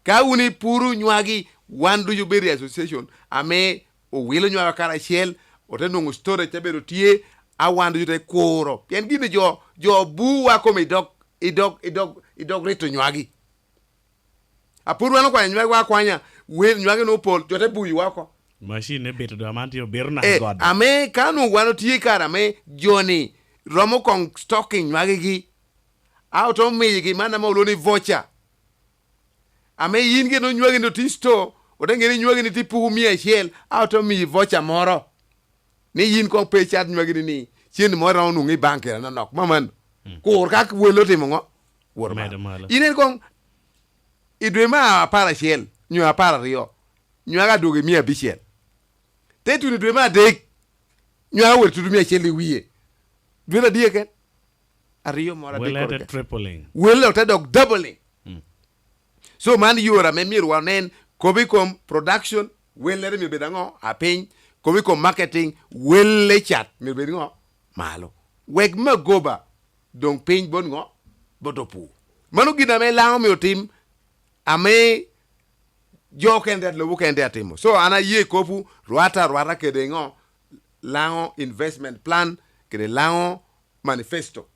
Ka wun ipuro nywagi, wan ducu bedo i association ame owilo nywaka karacel, ote nwoŋo storage te bedo tye, a wan ducu te kuro. Pien gin jo, jo buwa kome i dog, i dog, i dog, i dog rito nywagi. Apud wan okwanyo nywagi wa akwanya, wel nywagi nwoŋo pol, jo te buyowa oko. Macin ne bito dwa man tye obito naka Eh, god. Ame ka nwoŋo wan otye i kare ame joni romo koŋ stocking nywagigi, a oto miyigi man ame olwo ni voucher. Ame yin gin onywagi ni oti store, ote ŋe ni nywagi ni tye puku mia acel, a ote miyi voucher moro. Ni yin koŋ pe icat nywagi ni, ni cen moro iromo nwoŋo i bank kede anonok. Mamano. Kur ka wel otimo ŋo? Woro Medo malo. Malo. In en koŋ, i dwe me apar acel, nyo apar aryo, nywagi adwogo i mia abicel. Te tuno i dwe me adek, nywagi owero tutu mia acel i wie. Dwe adek ken? Aryo moro adek Wele koro te ken. Tripling. Wele ote dok doubling. Mm. So man yore ame myero wanen kobo i kom production, wellere myero bed aŋo? Apiny. Kobo i kom marketing, welle cat myero bed ŋo? Malo. Wek magoba doŋ piny bot ŋo? Bot opur. Mano gin ame Laŋo myero tim, ame jo okene te, lobo okene te atimo. So an aye kopwu rwata arwata kede ŋo? Laŋo investment plan kede Laŋo manifesto.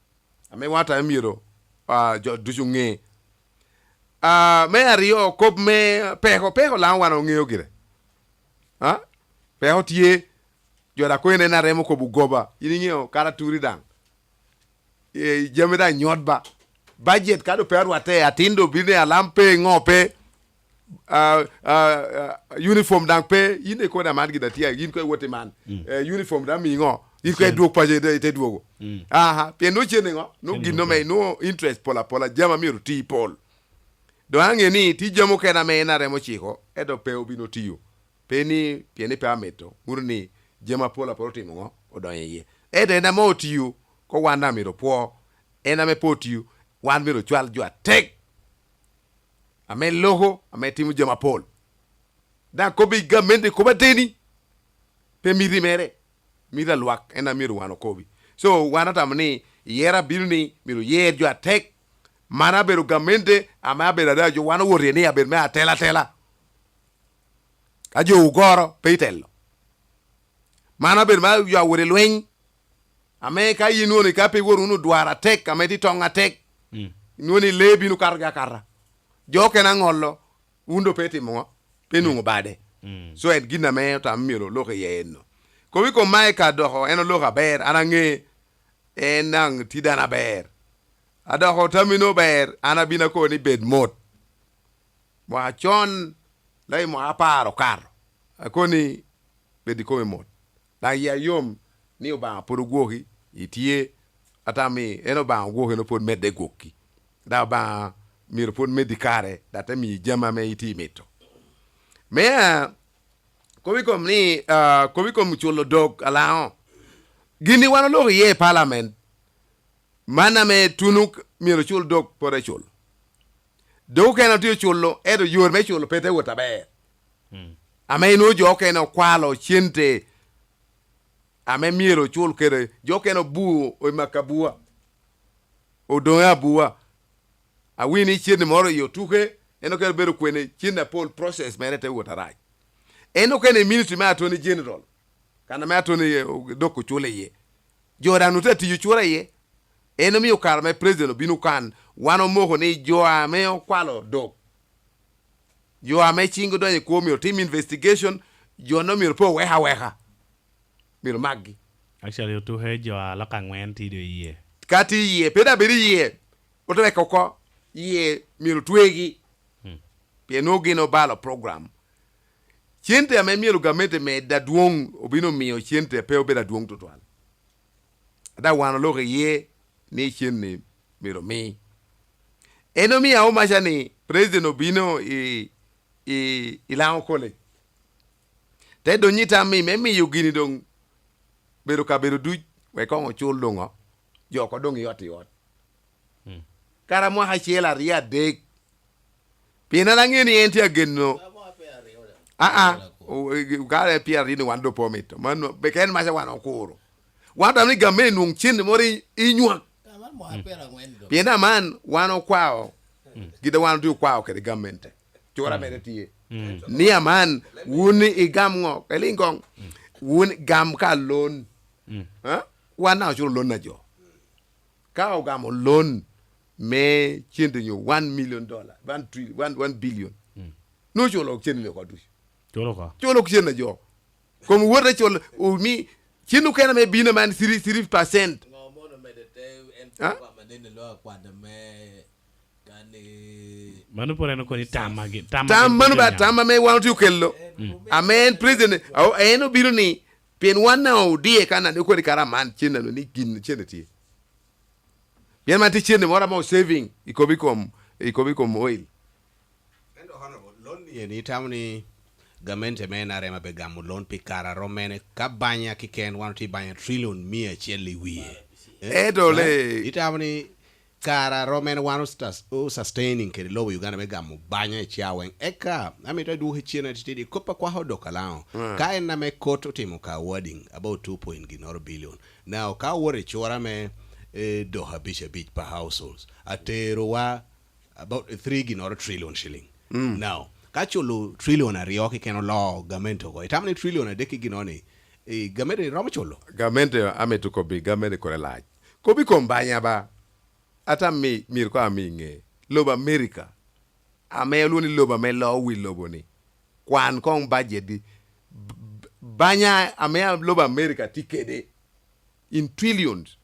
Ame wata myero, ah, jo ducu ŋe. Ah, me aryo, kop me peko, peko Laŋo wan oŋeo gire. Ah? Peko tye, jo da kono en aremo kobo goba. In iŋeo kara turi daŋ. Eh, jami daŋ nyot ba. Budget ka do pe arwatte, atin do bino i alam pe, ŋo pe. Ah, ah, ah, uniform daŋ pe, in ikono aman gin atia, in kono iwot i man. Mm. Eh, uniform daŋ mi ŋo? In kono Cen. Idwog paco ite, ite dwogo. Mm. Aha, pien nwoŋo cen iŋo? Nwoŋo Cen gin nwoŋo ame, pe. Nwoŋo interest pol apola, jami amyero ti pol. Doŋ aŋe ni tye jami okene ame en aremo ciko, ento pe obino tiyo. Pe ni, pien ni pe amito, wunu ni jami apol apol otimo ŋo? Odonyo iye. Ento en ame otio, ko wan daŋ myero opwo. En ame pe otio, wan myero ocwal jo atek, ame loko, ame timo jami apol. Daŋ kobbi gamente kop ateni, pe miti mere, miti a lwak, en a myero wan okobi. So, wan atamo ni, yera bino ni, myero oyer jo atek, man abedo gamente, ame abedo ada jo wan owoto iye ni abedo me atela atela. Ka jo ogoro, pe itelo. Man abedo me jo awot i lweny, ame ka yin wunu, ka pe iwot wunu dwaro atek, ame tye toŋ atek, Mm. nwoŋo ni lee bino katogi akata. Jo okene aŋolo, wun do pe itimo ŋo? Pe nwoŋo bade. Mm. So en gin ame otamo myero olok iye enno. Kobi kom Maika doko, en olok aber, an aŋe en daŋ tye dano aber. A dok otammi nwoŋo ber, an abino akobo ni bed mot. Mwaka con, lai mwaka apar okato, akobo ni bed ikomi mot. Daŋ yia yom ni Obaŋa pwod ogwoki, itye, atamo ni en Obaŋa ogwoki, en pwod medde gwokki. Daŋ Obaŋa myero pwod meddi kare, daŋ te miyi jami ame itye imito. Me, ah, kobo i kom ni, ah, kobo i kom culo dog alaŋo? Gin ni wan oloko iye i palament, man ame tuno k-, myero ocul dog, pwod ecul. Dog okene otye oculo, ento yore me culo pe te wot aber. Mm. Ame inwoŋo jo okene okwalo cente ame myero ocul kede, jo okene obu i makabua, odoŋe abua. Awinyo ni cen moro i otuke, en okene bedo kwene, cen apol process mere te wot arac. En okene i ministry me Attorney General, kan ame Attorney, eh, dok ocul iye. Jo daŋ nwoŋo tye atiyo cura iye. En omio kare ame president obino kan, wan omoko ni jo ame okwalo dok, jo ame ciŋ odonyo i kwo myero tim investigation, jo-nu myero pe owek aweka, myero makgi. Actually, otuke jo aloko aŋwen tye dwe iye. Ka tye iye, pe daŋ bedo iye, ote weko oko, iye myero twegi. Hmm. Pien nwoŋo gin obalo program. Cente ame myero gamente med adwoŋ, obino miyo cente pe obedo adwoŋ tutwal. Daŋ wan oloko iye ni cen-ni myero omi. En omio aomaca ni president obino i, i, i Laŋo College. Te donyo i tammi me miyo gini doŋ bedo kabedo duc, wek koŋ ocul doŋ o, jo oko doŋ i ot i ot. Hmm. Kara mwaka acel, aryo, adek, Pien an aŋeo ni en tye ageno. Aa, kare pyer aryo ni wan dopo omito. Man be ka en maca wan okuro. Wan otamo ni gamme enwoŋ cen moro i i nywak. Pien aman wan okwao, gide wan otye okwao kede gamente. Cura mere tye. Ni aman, wun igam ŋo? Eliŋ koŋ. Wun gam ka lon. Ha? Wan na oculo lon na jo. Ka ogamo lon me cente nyo one million dollar, one trillion, one, one billion. Noculo cente ni oko ducu. Culo ka. Culo cente jo. Kom wot acol, omi, cen okene me bino man three, three percent. Ŋo mono mede te en Ha? Papa manene lo akwada me kani Mano pwod en okoni tam agi, tam Tam agi mano ba, pwod tam ame wan otye okelo. Ame en president, awo, en obino ni, pien wan na odie kan ane okoni kara man cen anu ni gin cen tye. Pien man tye cen moro ame o saving, ikobi kom, ikobi kom oil. Ento Honorable, lon ni eni itamo ni gamente me N R M abe gamo lon pi kare a rom mene? Ka banya kiken, wan otye banya trillion mia acel i wie. Eh? Ento le- Itamo ni kare a rom mene wan o sus-, o sustaining kede lobo Uganda me gamo banya i cawa weŋ? Eka, amito adwoki cen atitidi, kop a kwako Dokalaŋo. Mm. Ka en ame kot otimo ka awarding about two point ginnoro billion. Now, ka owoto i cura me, eh, dok abic abic per households, aterowa about three ginnoro trillion shilling. Mm. Now, ka culo trillion aryo keken oloo gamente oko, itamo ni trillion adek ki ginnoni, eh, gamente romo culo? Gamente, amito kobbi, gamente kore lac. Kobbi kom banya ba, ata mi, myero koŋ ami ŋe. Lobo America, ame olwoŋo ni lobo ame loo wi lobo ni, kwan koŋ bajet di, b-, b-, banya ame lobo America tye kede in trillions,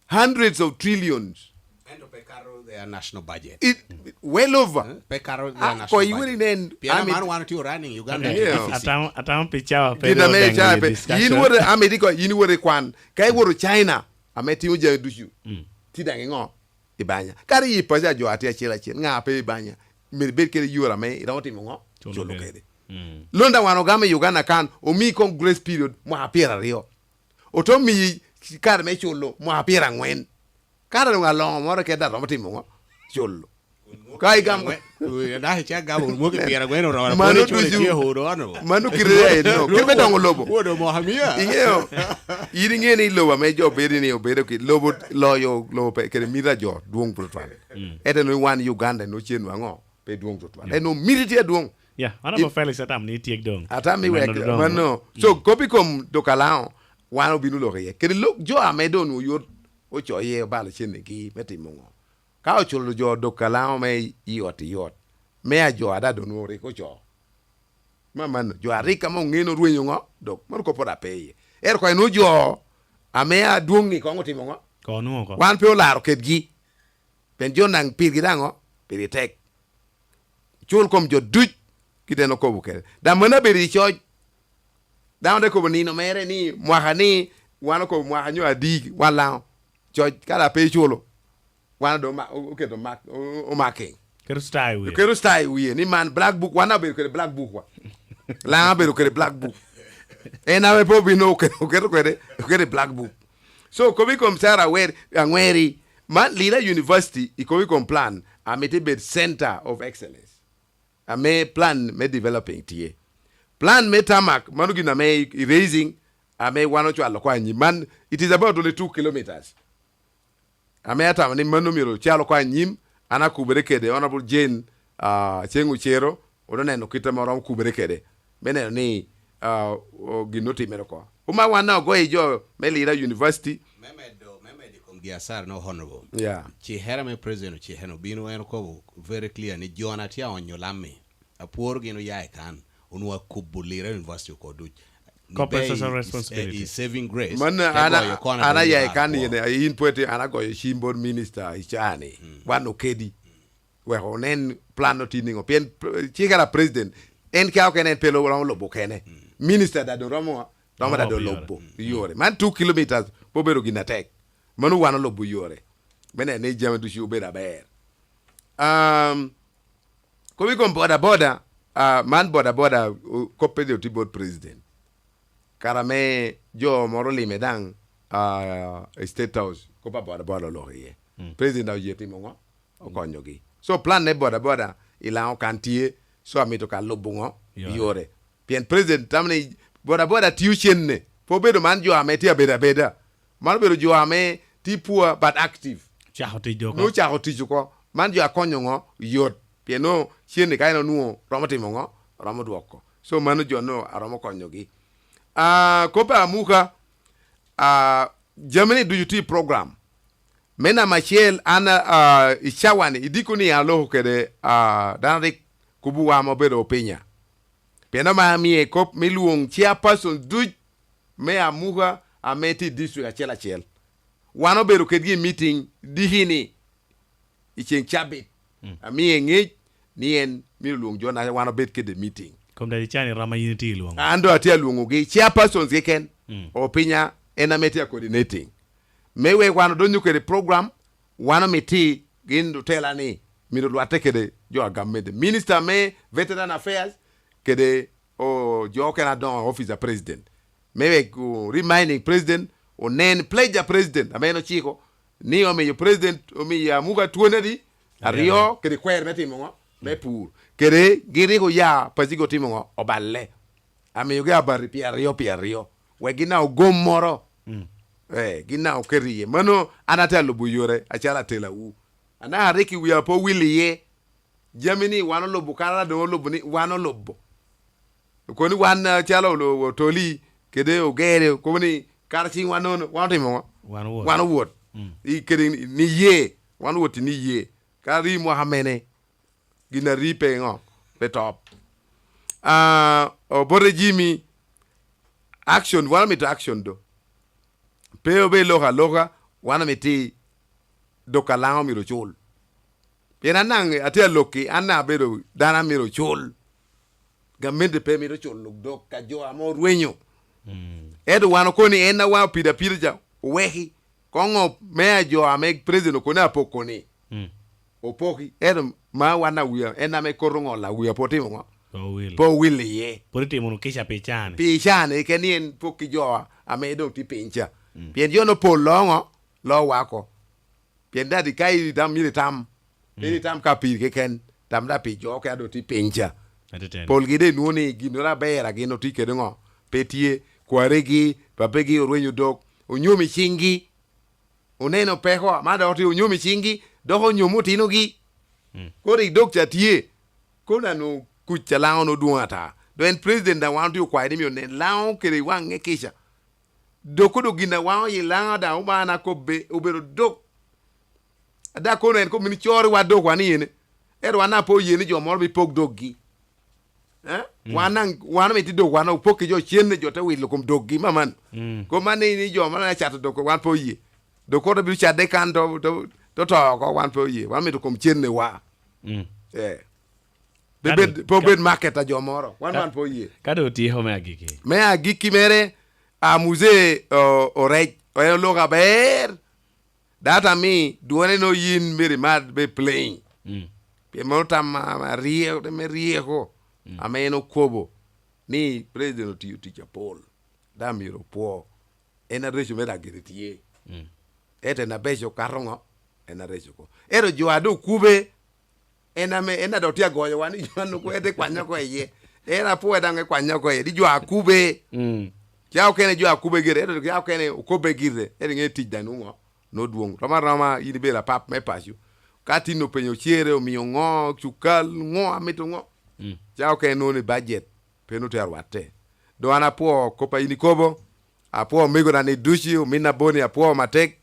hundreds of trillions. Ento pe kato their national budget. It, well over. Eh, pe kato their Ah, national ko iweri budget. Nen, Pien ami- amano wan otye running Uganda Okay. Yeah. deficit. Atamo, atamo pi cawa pe Gin ame odeŋ cawa i pe. Discussion. In woto America, in woto i kwan. Ka iwoto China, ame timo jami ducu. Mm. Ti daŋ iŋo? I banya. Kara i paco a jo atye acel acel, ŋa pe i banya? Myero ibed kede yore ame iromo timo ŋo? Culo Culo kede. kede. Mm. Lon daŋ wan ogamo i Uganda kan, omi koŋ grace period mwaka pyeraryo. Ote omiyi kare me culo mwaka pyeraŋwen. Kare doŋ aloŋo moro kede a romo timo ŋo? Culo. Ka igamo. Ui, dok icak gamo, wun mwaki pyeraŋwen oromo, Mano pwod iculo ducu. Tye odo ano. Mano kite aye no. Kite me doŋo lobo. Wodo mwaka mia. Iŋeo, in iŋeo ni lobo ame jo bedo ni obedo ki lobo loyo lobo pe, kede mita jo dwoŋ tutwal. Mm. Ete no wan Uganda no cen waŋo pe dwoŋ tutwal. Mm. Eno miti tye adwoŋ. Yeah, Honorable It- Felix atam ni ityek doŋ. Atam ni Neno wek doŋ. Mano. So, Mm. kopi kom Dokalaŋo, wan obino lok iye. Kede lok jo ame doŋ oyot ocoye obalo cennigi me timo ŋo? Ka oculo jo Dokalaŋo me i ot i ot, me a jo ada doŋ nwoŋo rik ocoo. Ma mano, jo arik ame oŋeo orwenyo ŋo? Dok, mano kop pwod ape iye. Ero kono inwoŋo jo ame adwoŋ-ŋi koŋ otimo ŋo? Koŋ onwoŋo oko. Wan pe olaro kedgi. Pien jo naŋ pirgi daŋ ŋo? Pirgi tek. Cul kom jo duc, kit en okobo kede. Daŋ mano abedo i coc. Dano te kobo nino mere ni, mwaka ni, wan okobo mwaka nyo adi, wan Laŋo. Coc, ka daŋ pe iculo, wan doŋ oma-, o-, oketo mak-, o-, omaking. Keto star i wie. Oketo star i wie, ni man black book, wan obedo kede black book wa. Laŋo obedo kede black book. En ame pe obino oke-, oketo kede, oketo i black book. So, kobi kom Sarah Awer-, Aŋweri, man Lira University, i kobi kom plan, amito ebed center of excellence. Ame plan me developing tye. Plan me tarmac, mano gin ame i, i raising, ame wan ocwalo oko anyim. Man, it is about only two kilometers. Ame atamo ni mano myero ocalo oko anyim, an akubere kede Honorable Jane, ah, Aceng Ocero, odo neno kit ame oromo kubere kede. Me neno ni, ah, o-, gin otimere oko. Oma wan na ogoyo i jo me Lira University. Me medo, me medo i kom gi asara no, Honorable. Yeah. Cikere me President ocikeno obino, en okobo very clear ni jo na tye aonyo lammi, apworo gin oya i kan, onwoŋo akubo Lira University oko duc. Ni Corporate be social is, responsibility. Is saving grace. Man, te ana, goyo kona ana bot ya i kan Lira yen, in pwete, ana goyo cim bot minister i cani. Mm. Wan okedi. Wek onen plan oti niŋo. Pien p-, cikere a president, en ka okene en pe lo-, romo lubo kene. Mm. Minister da doŋ romo, romo da Romo doŋ pire. Lubo Mm. yore. Man two kilometers pe obedo gin atek. Mano wan olubo yore. Me neno ni jami ducu obedo aber. Um, kobi kom boda boda, ah, man boda boda, o-, koppe jo tye bot president. Kara me jo moro olime daŋ, ah, i State House, kop a boda boda oloko iye. Mm. President daŋ oye timo ŋo? Okonyogi. So plan ne boda boda, i Laŋo kan tye, so amito ka lubo ŋo? Yore. Yore. Pien president tamo ni bodaboda tio cenne, pe obedo man jo ame tye abedo abeda. Man obedo jo ame tye poor but active. Cako tic dok. Nwoŋo cako tic oko. Man jo akonyo ŋo? Yot. Pien nwoŋo cenne ka en onwoŋo romo timo ŋo? Romo dwoko. So mano jo nwoŋo aromo konyogi. Ah, kop a Amuka, ah, jami ni ducu tye i program. Me namba acel, an, ah, i cawa-ni, i diko-ni aloko kede, ah, dano rik kubo wa ma obedo opinya. Pien omio amie kop me lwoŋ chairperson duc me Amuka ame tye i district acel acel. Wan obedo kedgi i meeting diki-ni i ceŋ cabit. Mm. Amie ŋec ni en myero lwoŋ jo na wan obed kede meeting. Kom dadi can irom a yin itye i lwoŋo. An doŋ atye alwoŋogi, chairpersons keken, mm, opinya en ame tye a coordinating. Me wek wan odonyo kede program, wan omiti gin otela ni myero lwatte kede jo a gamente. Minister me Veteran Affairs kede o, jo okene adoŋo office a president. Me wek o, reminding president, onen pledge a president, ame en ociko, ni omiyo president, omiyo Amuka twoni adi? Aryo. Aryo, kede kwer me timo ŋo? Me pur. Kede gin rik oya paco otimo ŋo? Oballe. Amiyogi abati pi aryo, pi aryo. Wek gin na ogom moro. Mm. Eh, gin na oketo iye. Mano an atye alubo yore acalo atelawu. Anaka rik i wiya pe owil iye. Jami ni wan olubo, kara doŋ olubo ni wan olubo. Okoni wan, ah, calo olo-, otoli kede ogere, okobo ni kara cing wan nono, wan otimo ŋo? Wan owot. Wan owot. Mm. I kede ni, ni ye, wan owot ni ye. Kara ri mwaka mene, gin a ri pe ŋo? Pe top. Ah, obote Jimmy, action, wan omito action do. Pe obed loko aloka, wan omito dok a Laŋo myero ocul. Pien an daŋ atye alokki, an daŋ abedo dano a myero ocul. Gamente pe mito culo dok ka jo ame orwenyo. Mm. Ento wan okoni en a wan opido apida ca, oweki. Koŋo me a jo ame president okoni apoko ni. Mm. Opoki. Ento ma wan a wia, en ame koto ŋol a wia pe otimo ŋo? Pe owil. Pe owil iye. Pwod itimo wunu kica pi caa-ni. Pi caa-ni, keken ni en pok ki jo ame doŋ tye piny ca. Mm. Pien jo-nu pol loŋo, lo wako. Pien dadi ka itam myero itam. Pe, mm, itam ka piri keken, tam da pi jo ka doŋ tye piny ca. Atiteni. Polgi de nwoŋo ni ginnoro aber a gin otye kede ŋo? Pe tye. Kwaregi, papegi orwenyo dok, onyomo i ciŋgi. Oneno peko, ma dok tye onyomo i ciŋgi, dok onyomo otinogi. Mm. Koro i dok ca tye. Kono anu kuc a Laŋo nodwoŋ ata. Dok en president daŋ wan otye okwayo ni myero onen Laŋo kede waŋe kica. Dok odok gin a waŋo yi Laŋo daŋ omana kobbe obedo dok. Ada kono en kobbe ni coro wa dok wan iyene. Ero wan apo oye ni jo moro bipok doggi. Eh? Mm. Wan daŋ, wan omito dok wan opok ki jo cen ni jo te wilo kom doggi maman. Mm. Kom man ni, ni jo moro acato dok wan pe oye. Dok kono bino cadde kan to, to, to, to oko wan pe oye. Wan omito kom cen ni wa. Mm. Eh. Pe bed, pe obed market a jo moro. Wan, ka-, wan pe oye. Ka doŋ otyeko me agikki. Me agikki mere, a, Muzee, o-, Orec, en oloko aber. Data mi, dwone no yin myero imar be playing. Mm. Pien mano tam a, a ryeko, me ryeko, mm, ame en okobo ni president otiyo tic apol. Daŋ myero opwo. En areco me dak gire tye. Mm. Ento en abeco kato ŋo? En areco oko. Ento jo a doŋ okube, en ame, en a doŋ tye agoyo wa ni jo a nwoŋo en te kwanya oko iye. En apwoe daŋ ekwanya oko iye. Di jo a kube. Mm. Ca okene jo a kube gire, ento ca okene okobbe gire. Ento iŋe tic daŋ nwoŋo nodwoŋ. Rom aroma in ibedo apap me paco. Ka tin openyo cere, omio ŋo, cukal, ŋo, amito ŋo. Mm. Ca okene nwoŋo ni budget. Pe nwoŋo tye arwatte. Doŋ an apwoo kop a in ikobo, apwoo omegona ni ducu, ominna Boni apwoo matek.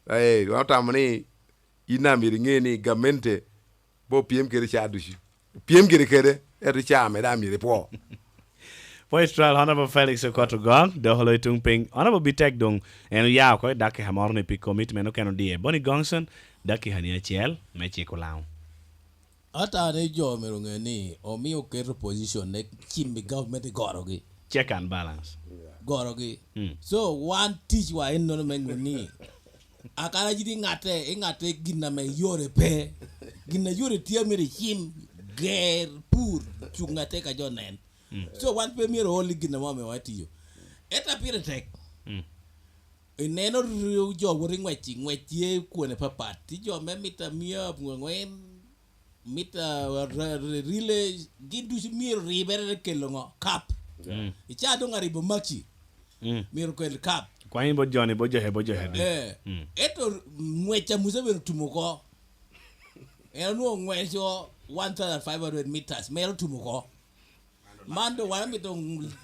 Ee, doŋ otamo ni in daŋ myero iŋe ni gamente pe opyem kede ca ducu. Opyem gire kede, ento ca mere daŋ myero ipwo. Vice President Honorable Felix Okot Ogong, dok olo i tuŋ piny. Honorable Bitek doŋ en oya oko i dakika moro ni pi commitment okene odie. Boni Gongson, dakika ni acel me ciko Laŋo. Ata ni jo myero oŋe ni omio oketo position ne cim i government i gorogi. Check and balance. Gorogi. Mm. So, wan ticwa ennono me ŋe ni, akana jidi ŋatte, i ŋatte gin ame yore pe. Gin a yore tye myero icim, ger, pur, cuŋ ŋatte ka jo nen. Mm. So, wan pe myero ool i gin amo ame watiyo. Enta pire tek. Mm. Ineno ru-, jo wot i ŋwec, i ŋwec tye kwone papat. Tye jo me mita mia abungwe aŋwen, mit, ah, re-, re-, rile, gin ducu myero ribere te kelo ŋo? Kap. Mm. I caa doŋ aribo Maxi, Mm. myero kel kap. Kwany bot joni, bot johe, bot johe, di. Eh. Mm. Ento ngwec a Museveni otumo oko. En onwoŋo ngweco one thousand five hundred meters, mere otumo oko. Man doŋ wan omito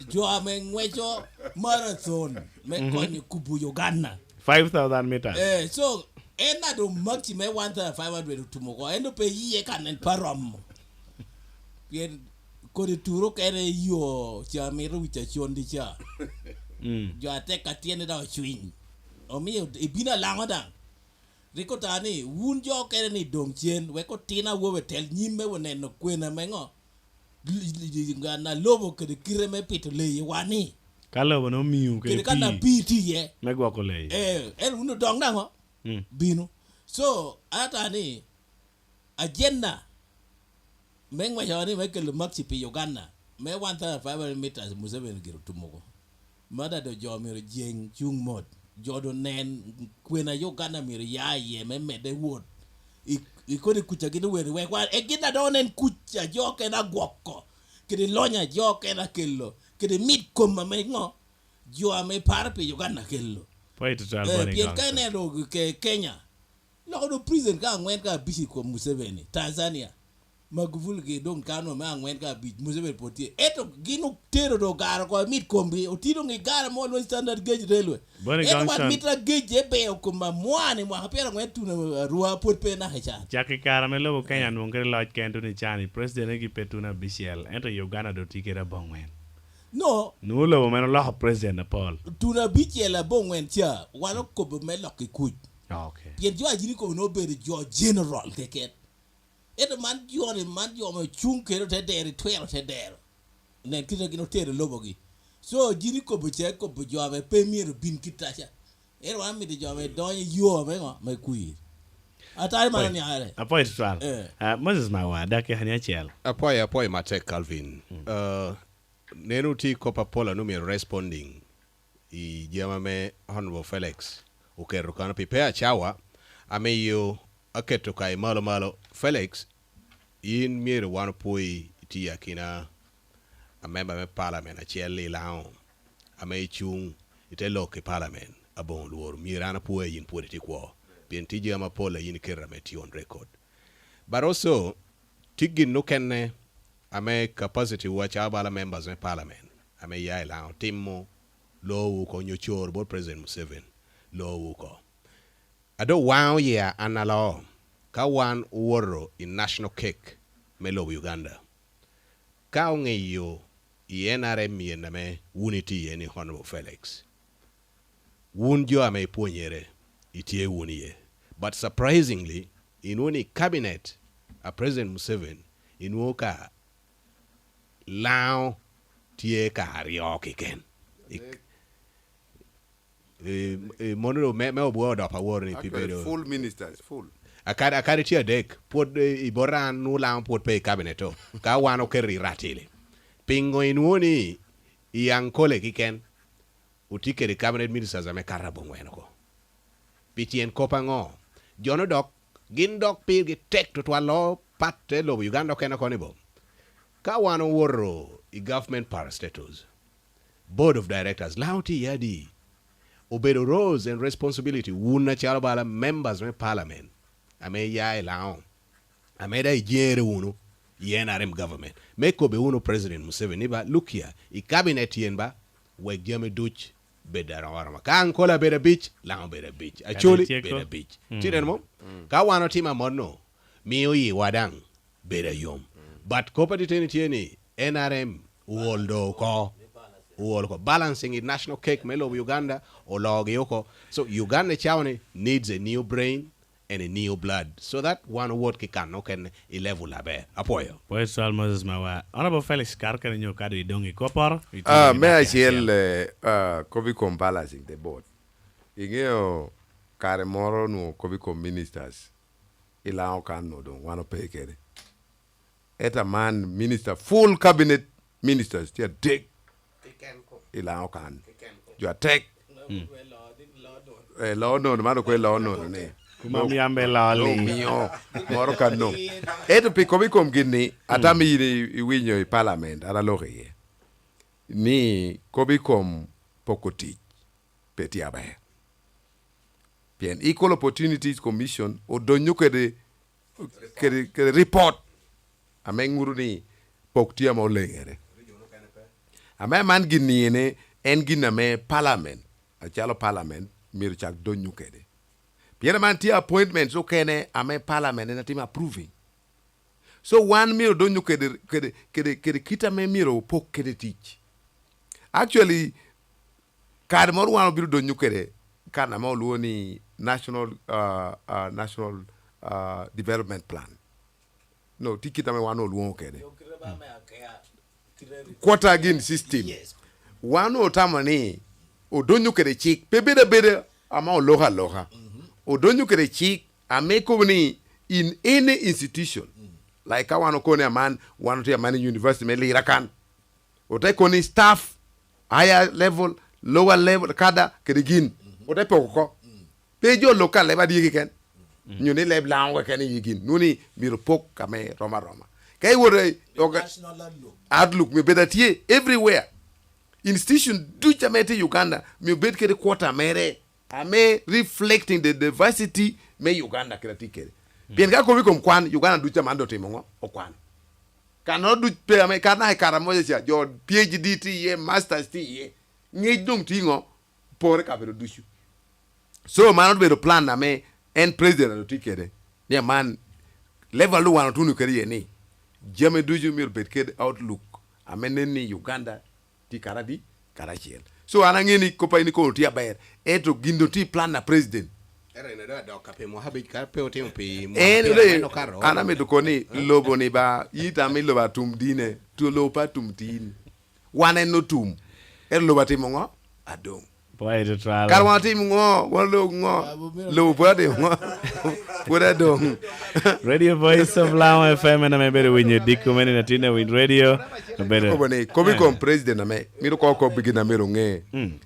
jo ame ngweco marathon me Mhm. konyo kubo Uganda. Five thousand meters. Eh, so, en a doŋ Maxi me one thousand five hundred otumo oko, en doŋ pe yie kan en pe aromo. Pien kodi turo kene i yo ca mito wic acon di ca. Mm. Jo atek atyene dok ocwiny. Omio ibino alaŋo daŋ. Rik ota ni, wun jo okene ni doŋ cen, wek otino awobe tel nyim me oneno kwena me ŋo? L-, l-, l-, ŋan a lobo kede kite me pito leyi wa ni. Ka lobo ne omiu kede Kede ka na pii pii tye iye. Me gwoko leyi. Eh, en wun odoŋ daŋo? Mm. Bino. So, ata ni, agenda me ngweco ni me kelo Maxi pi Uganda, me one thousand five hundred meters Museveni gire otumo oko. Mada do jo myero jeng cuŋ mot. Jo do nen kwena Uganda myero ya iye me medde wot. I, i kodi kuca gin owero wek wan, e gin a do nen kuca jo okene agwoko. Kede lonya jo okene akelo. Kede mit kom ame ŋo? Jo ame paro pi Uganda kelo. Pwai tutwal. Eh, boni pien ka Johnson. Ineno ke-, Kenya, loko do president ka angwen ka abic i kom Museveni. Tanzania, Magufuli gi doŋ kano me angwen ka abic, Museveni pwod tye. Ento gin otero do gara oko mit komgi, otino ŋi gara mo lweny standard gauge railway. Boni Ento wan Johnson. Mitra gauge e beyo kom amwani mwaka pyerangwen tuno arwa pwod pe naka i can. Cak i kare ame lobo Kenya nwoŋo kede loc kento ni can i president gi pe tuno abicel, ento i Uganda do tye kede abongwen. No. Nwoŋo lobo meno loko president apol. Tuno abicel abongwen ca, wan okobo me lok i kuc. Ah, okay. Pien jo a jini kobo nwoŋo obedo jo general keken. Ento man jo-ni, man jo ame ocuŋ kede ote dero, i twero ote dero. Nen kite gin otero lobogi. So, jini kobo ca, kobo jo ame pe myero bin kittaca. Ento wan mito jo ame donyo i yo ame ŋo? Me kwir. Atari man Apwoyo. Oniare. Apwoyo tutwal. Eh. Ah, Moses Mawa, dakika ni acel. Apwoyo, apwoyo matek, Calvin. Mm. Ah, nen otye i kop apol a nwoŋo myero responding i jami ame Honorable Felix oketo kano pi pe acawa, amiyo aketo ka i malo malo. Felix, in myero wan opwoyi, itye akina amemba me palamen acel i Laŋo, ame icuŋ i te lok i palamen, aboŋo lworo. Myero an apwoyi, yin pwod itye kwo, pien tye jami apol a yin iketo ame tye on record. But also, tye gin okene ame capacity wa calo bala members me parliament ame ya i Laŋo timo, loowu oko, onyo coro bot President Museveni, loowu oko. A doŋ waŋo yia an aloo, ka wan owoto i national cake me lobo Uganda, ka oŋeyo i N R M yen ame wun itye iye ni, Honorable Felix, wun jo ame ipwonyere, itye wunu iye. But surprisingly, inwoŋo ni cabinet a President Museveni, inwoŋo ka Laŋo tye ka aryo keken. I, i, i, mono me, me obwo odop awor ni pi Actually, bedo full ministers, full. Akadi, akadi tye adek, pwod, eh, i bot an, nwoŋo Laŋo pwod pe i cabinet to. Ka wan oketo i ratili. Piŋo inwoŋo ni i Ankole keken, otye kede cabinet ministers ame kato aboŋwen oko? Pi tyen kop aŋo? Jo-nu dok, gin dok pirgi tek tutwal, loo pat te lobo Uganda okene koni bo? Ka wan owoto i government parastatus, board of directors, Laŋo tye iye adi? Obedo roles and responsibility wun acalo bala members me parliament ame ya i Laŋo, ame daŋ ijeŋere wunu i N R M government, me kobbe wunu President Museveni ni ba, look here, i cabinet yen ba, wek jami duc bed aroma aroma. Ka Ankola bedo abic, Laŋo bedo abic. Acholi bedo abic. Mm. Tye neno mo? Mm. Ka wan otimo amono, mio yiwa daŋ bedo ayom. Mm. But kop atiteni tye ni N R M ool do oko. Ool oko. Balancing i national cake me lobo Uganda, oloogi oko. So, Uganda cawa ni needs a new brain and a new blood, so that wan owot ki kan okene i level aber. Apwoyo. Pwoyo twal, Moses Mawa. Honorable Felix, kar kene nyo kado idoŋ i kopporo, itye Ah, i me dakika acel, acel. Eh, ah, kop i kom balancing the board. Iŋeo kare moro onwoŋo kop i kom ministers i Laŋo kan onwoŋo doŋ wan ope kede. Ento man minister, full cabinet ministers tye adek i Laŋo kan. Jo atek. Mm. Eh, loo nono, man okwe loo nono ni. Kuma miyo an bene loli. Omio moro kano. Ento pi kop i kom gin-ni, atamo in i- iwinyo i palamen, an aloko iye, ni kop i kom poko tic pe tye aber. Pien Equal Opportunities Commission odonyo kede, kede, kede report ame ŋuto ni pok tye ame oleŋere. Ame man gin-ni ene, en gin ame palamen, acalo palamen, myero cak donyo kede. Pien man tye appointments okene ame palamen en atimo approving. So wan myero donyo kede, kede, kede, kede kit ame myero opok kede tic. Actually, kare moro wan obiro donyo kede kan ame olwongo ni National, uh, uh, National, uh, Development Plan. No, tye kit ame wan olwoŋo kede. Quarter gin system. Wan otamo ni odonyo kede cik, pe bedo abeda ama oloko aloka. Odonyo kede cik ame kobo ni in any institution, like ka wan okone aman, wan otye aman i university me Lira kan, ote koni staff, higher level, lower level, kada kede gin, ote poko oko. Pe jo lok ka leb adye keken, nyo ni leb Laŋo keken i gin, nuni myero pok ame rom aroma. Ka iwoto i oga- National outlook. Outlook myero bed atye everywhere. Institution duc ame tye i Uganda myero bed kede quarter mere ame reflecting the diversity me Uganda kede atye kede. Pien ka kobo i kom kwan, Uganda duc aman do timo ŋo? Okwano. Kanoro duc pe ame ka naka i Karamoja ca, jo P H D tye iye, masters tye iye. Ngec doŋ tye ŋo? Pore kabedo ducu. So man obedo plan ame en president ado tye kede. Ni aman level do wan otuno kede iye ni jami ducu myero bed kede outlook ame nen ni Uganda tye kara adi? Kara acel. So an aŋe ni kop a in ikono tye aber. Ento gin do tye i plan na president. Ero en ado adok ka pe mwaka abic ka pe otimo pi mwaka En pyerabicel okato. An amito kono ni lobo ni ba, yita ame lobo atum dine, tu lobo pa atum tin. Wan en otum. Ento lobo atimo ŋo? Adoŋ. Pwoyo tutwal. Kara wan atimo ŋo? Wan lobo ŋo? Lobo pwod atimo ŋo? Pwod adoŋ. Radio Voice of Laŋo F M en ame ibedo winyo diko me nino atin i Winy Radio. Obedo Kobo ni, kobo i kom president ame, mito ko kobo gin ame oŋe. Mm.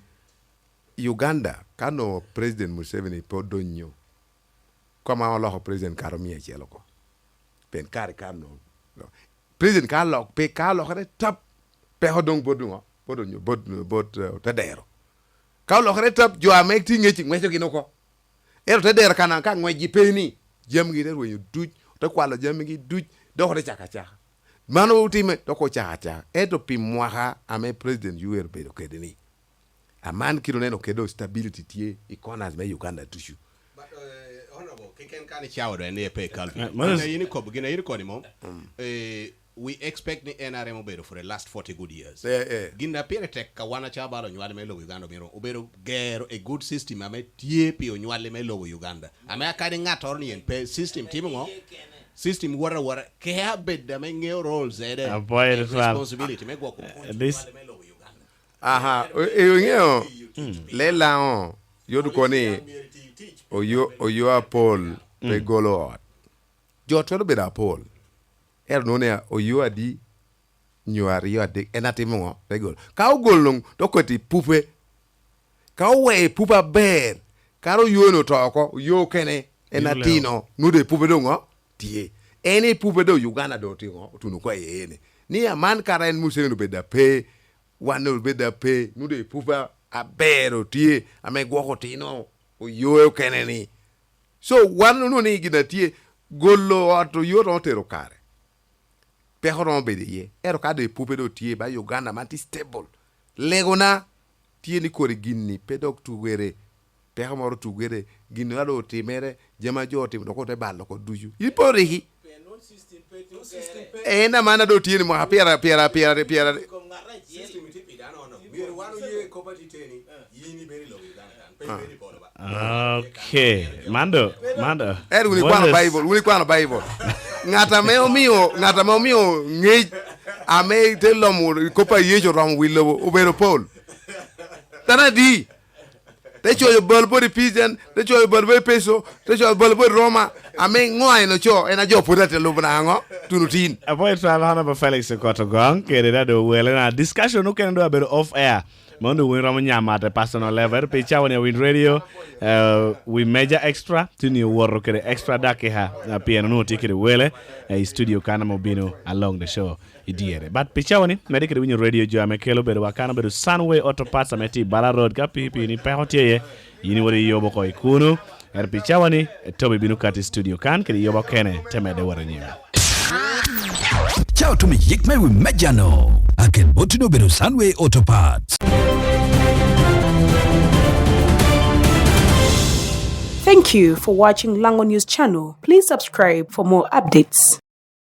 Uganda, ka no president Museveni pe odonyo, koma oloko president karo mia acel oko. Pen kare ka no. President ka lok, pe ka olokere tap, peko doŋ bot duŋo, bot onyo, bot, bot, eh, otedero. Ka olokere tap, jo ame tye ŋec i ŋweco gin oko. Ento otedero kan ka ŋwec gi pe ni, jamigi te rwenyo duc, ote kwalo jamigi duc, dok ote cako acaka. Man otime, dok ocako acaka. Ento pi mwaka ame President Yoweri obedo kede ni, aman kit oneno kede stability tye i corners me Uganda ducu. But, eh, Honorable, keken kan icawa do en ni epe Calvin. Eh, Moses. Gin a in ikobo, gin a in ikoni mo. Mm. Eh, we expect ni N R M obedo for the last forty good years. Eh, eh. Gin a pire tek ka wan acaba balo onywali me lobo Uganda omyero obedo gero a good system ame tye pi onywali me lobo Uganda. Ame akadi ŋattoro ni en pe system timo ŋo? System wora wora. Ke abed ame ŋeo roles ede. Apoyo and tutwal. Responsibility me gwoko Eh, this onywali me lobo Uganda. Aha, o-, e, iŋeo, le Laŋo, yot kono ni oyo, oyo apol pe Mm. golo ot. Jo twero bedo apol. Ero nwoŋo ni oyo adi, nyo aryo adek, en atimo ŋo? Pe golo. Ka ogolo, to koti pupe. Ka owee pupe aber, kara oyo ni oto oko, oyo kene, en Gin atino, lewo. Nwoŋo doŋ pupe doŋ ŋo? Tye. En i pupe doŋ Uganda doŋ otino, otuno kwa iye ni. Ni aman kara en Museveni obedo ape, wan obedo ape, nwoŋo doŋ epupe aber otye, ame gwoko otino, oyo okene ni. So, wan onwoŋo ni gin a tye, golo ot oyo romo tero kare. Peko romo bedo iye. Ento ka doŋ epupe doŋ tye, ba Uganda man tye stable. Legona tye ni kodi gin-ni pe dok tugere. Peko moro tugere, gin a doŋ otimere, jami a jo otimo, dok ote balo oko ducu. Ipo riki? En aman a doŋ tye ni mwaka pyera, pyera, pyera, pyera. System tye pi dano ono. Myero wan oye kop atiteni, yin ibed i lobo Uganda kan, pe ibed i polo ba. Okay. Mando, mando. En wun ikwano Moses. Bible, wun ikwano Bible. Ŋat ame omio, ŋat ame omio ŋec ame te lomo kop a Yecu oromo wi lobo obedo Paul. Dano adi? Te coyo bal bot Ephesian, te coyo bal bot Epeso, te coyo bal bot Roma. Ame ŋo en oco, en a jo pwod ate lubo na ŋo? Tuno tin. Apoyo twal Honorable Felix Okot Ogong, kede da do wele na discussion okene do abedo off air. Mondo wun iromo nyamato i personal level pi cawa ni Awiny Radio, eh, wi meja extra tye ni owoto kede extra dakika, eh, pien onwoŋo tye kede wele, eh, i studio kan ame obino along the show i dyere. But pi cawa ni, medde kede winyo radio jo ame kelo bedo wa kan obedo Sunway Auto Parts ame tye i Bala Road. Ka pi, pi ni peko tye iye, yin iwoto i yobo oko i kuno. Ento pi cawa ni, Toby bino kati i studio kan kede yobo kene te medde wot anyim. Ca otum i yik me wi mejano. Akel botino obedo Sunway Auto Parts. Thank you for watching Lango News Channel. Please subscribe for more updates.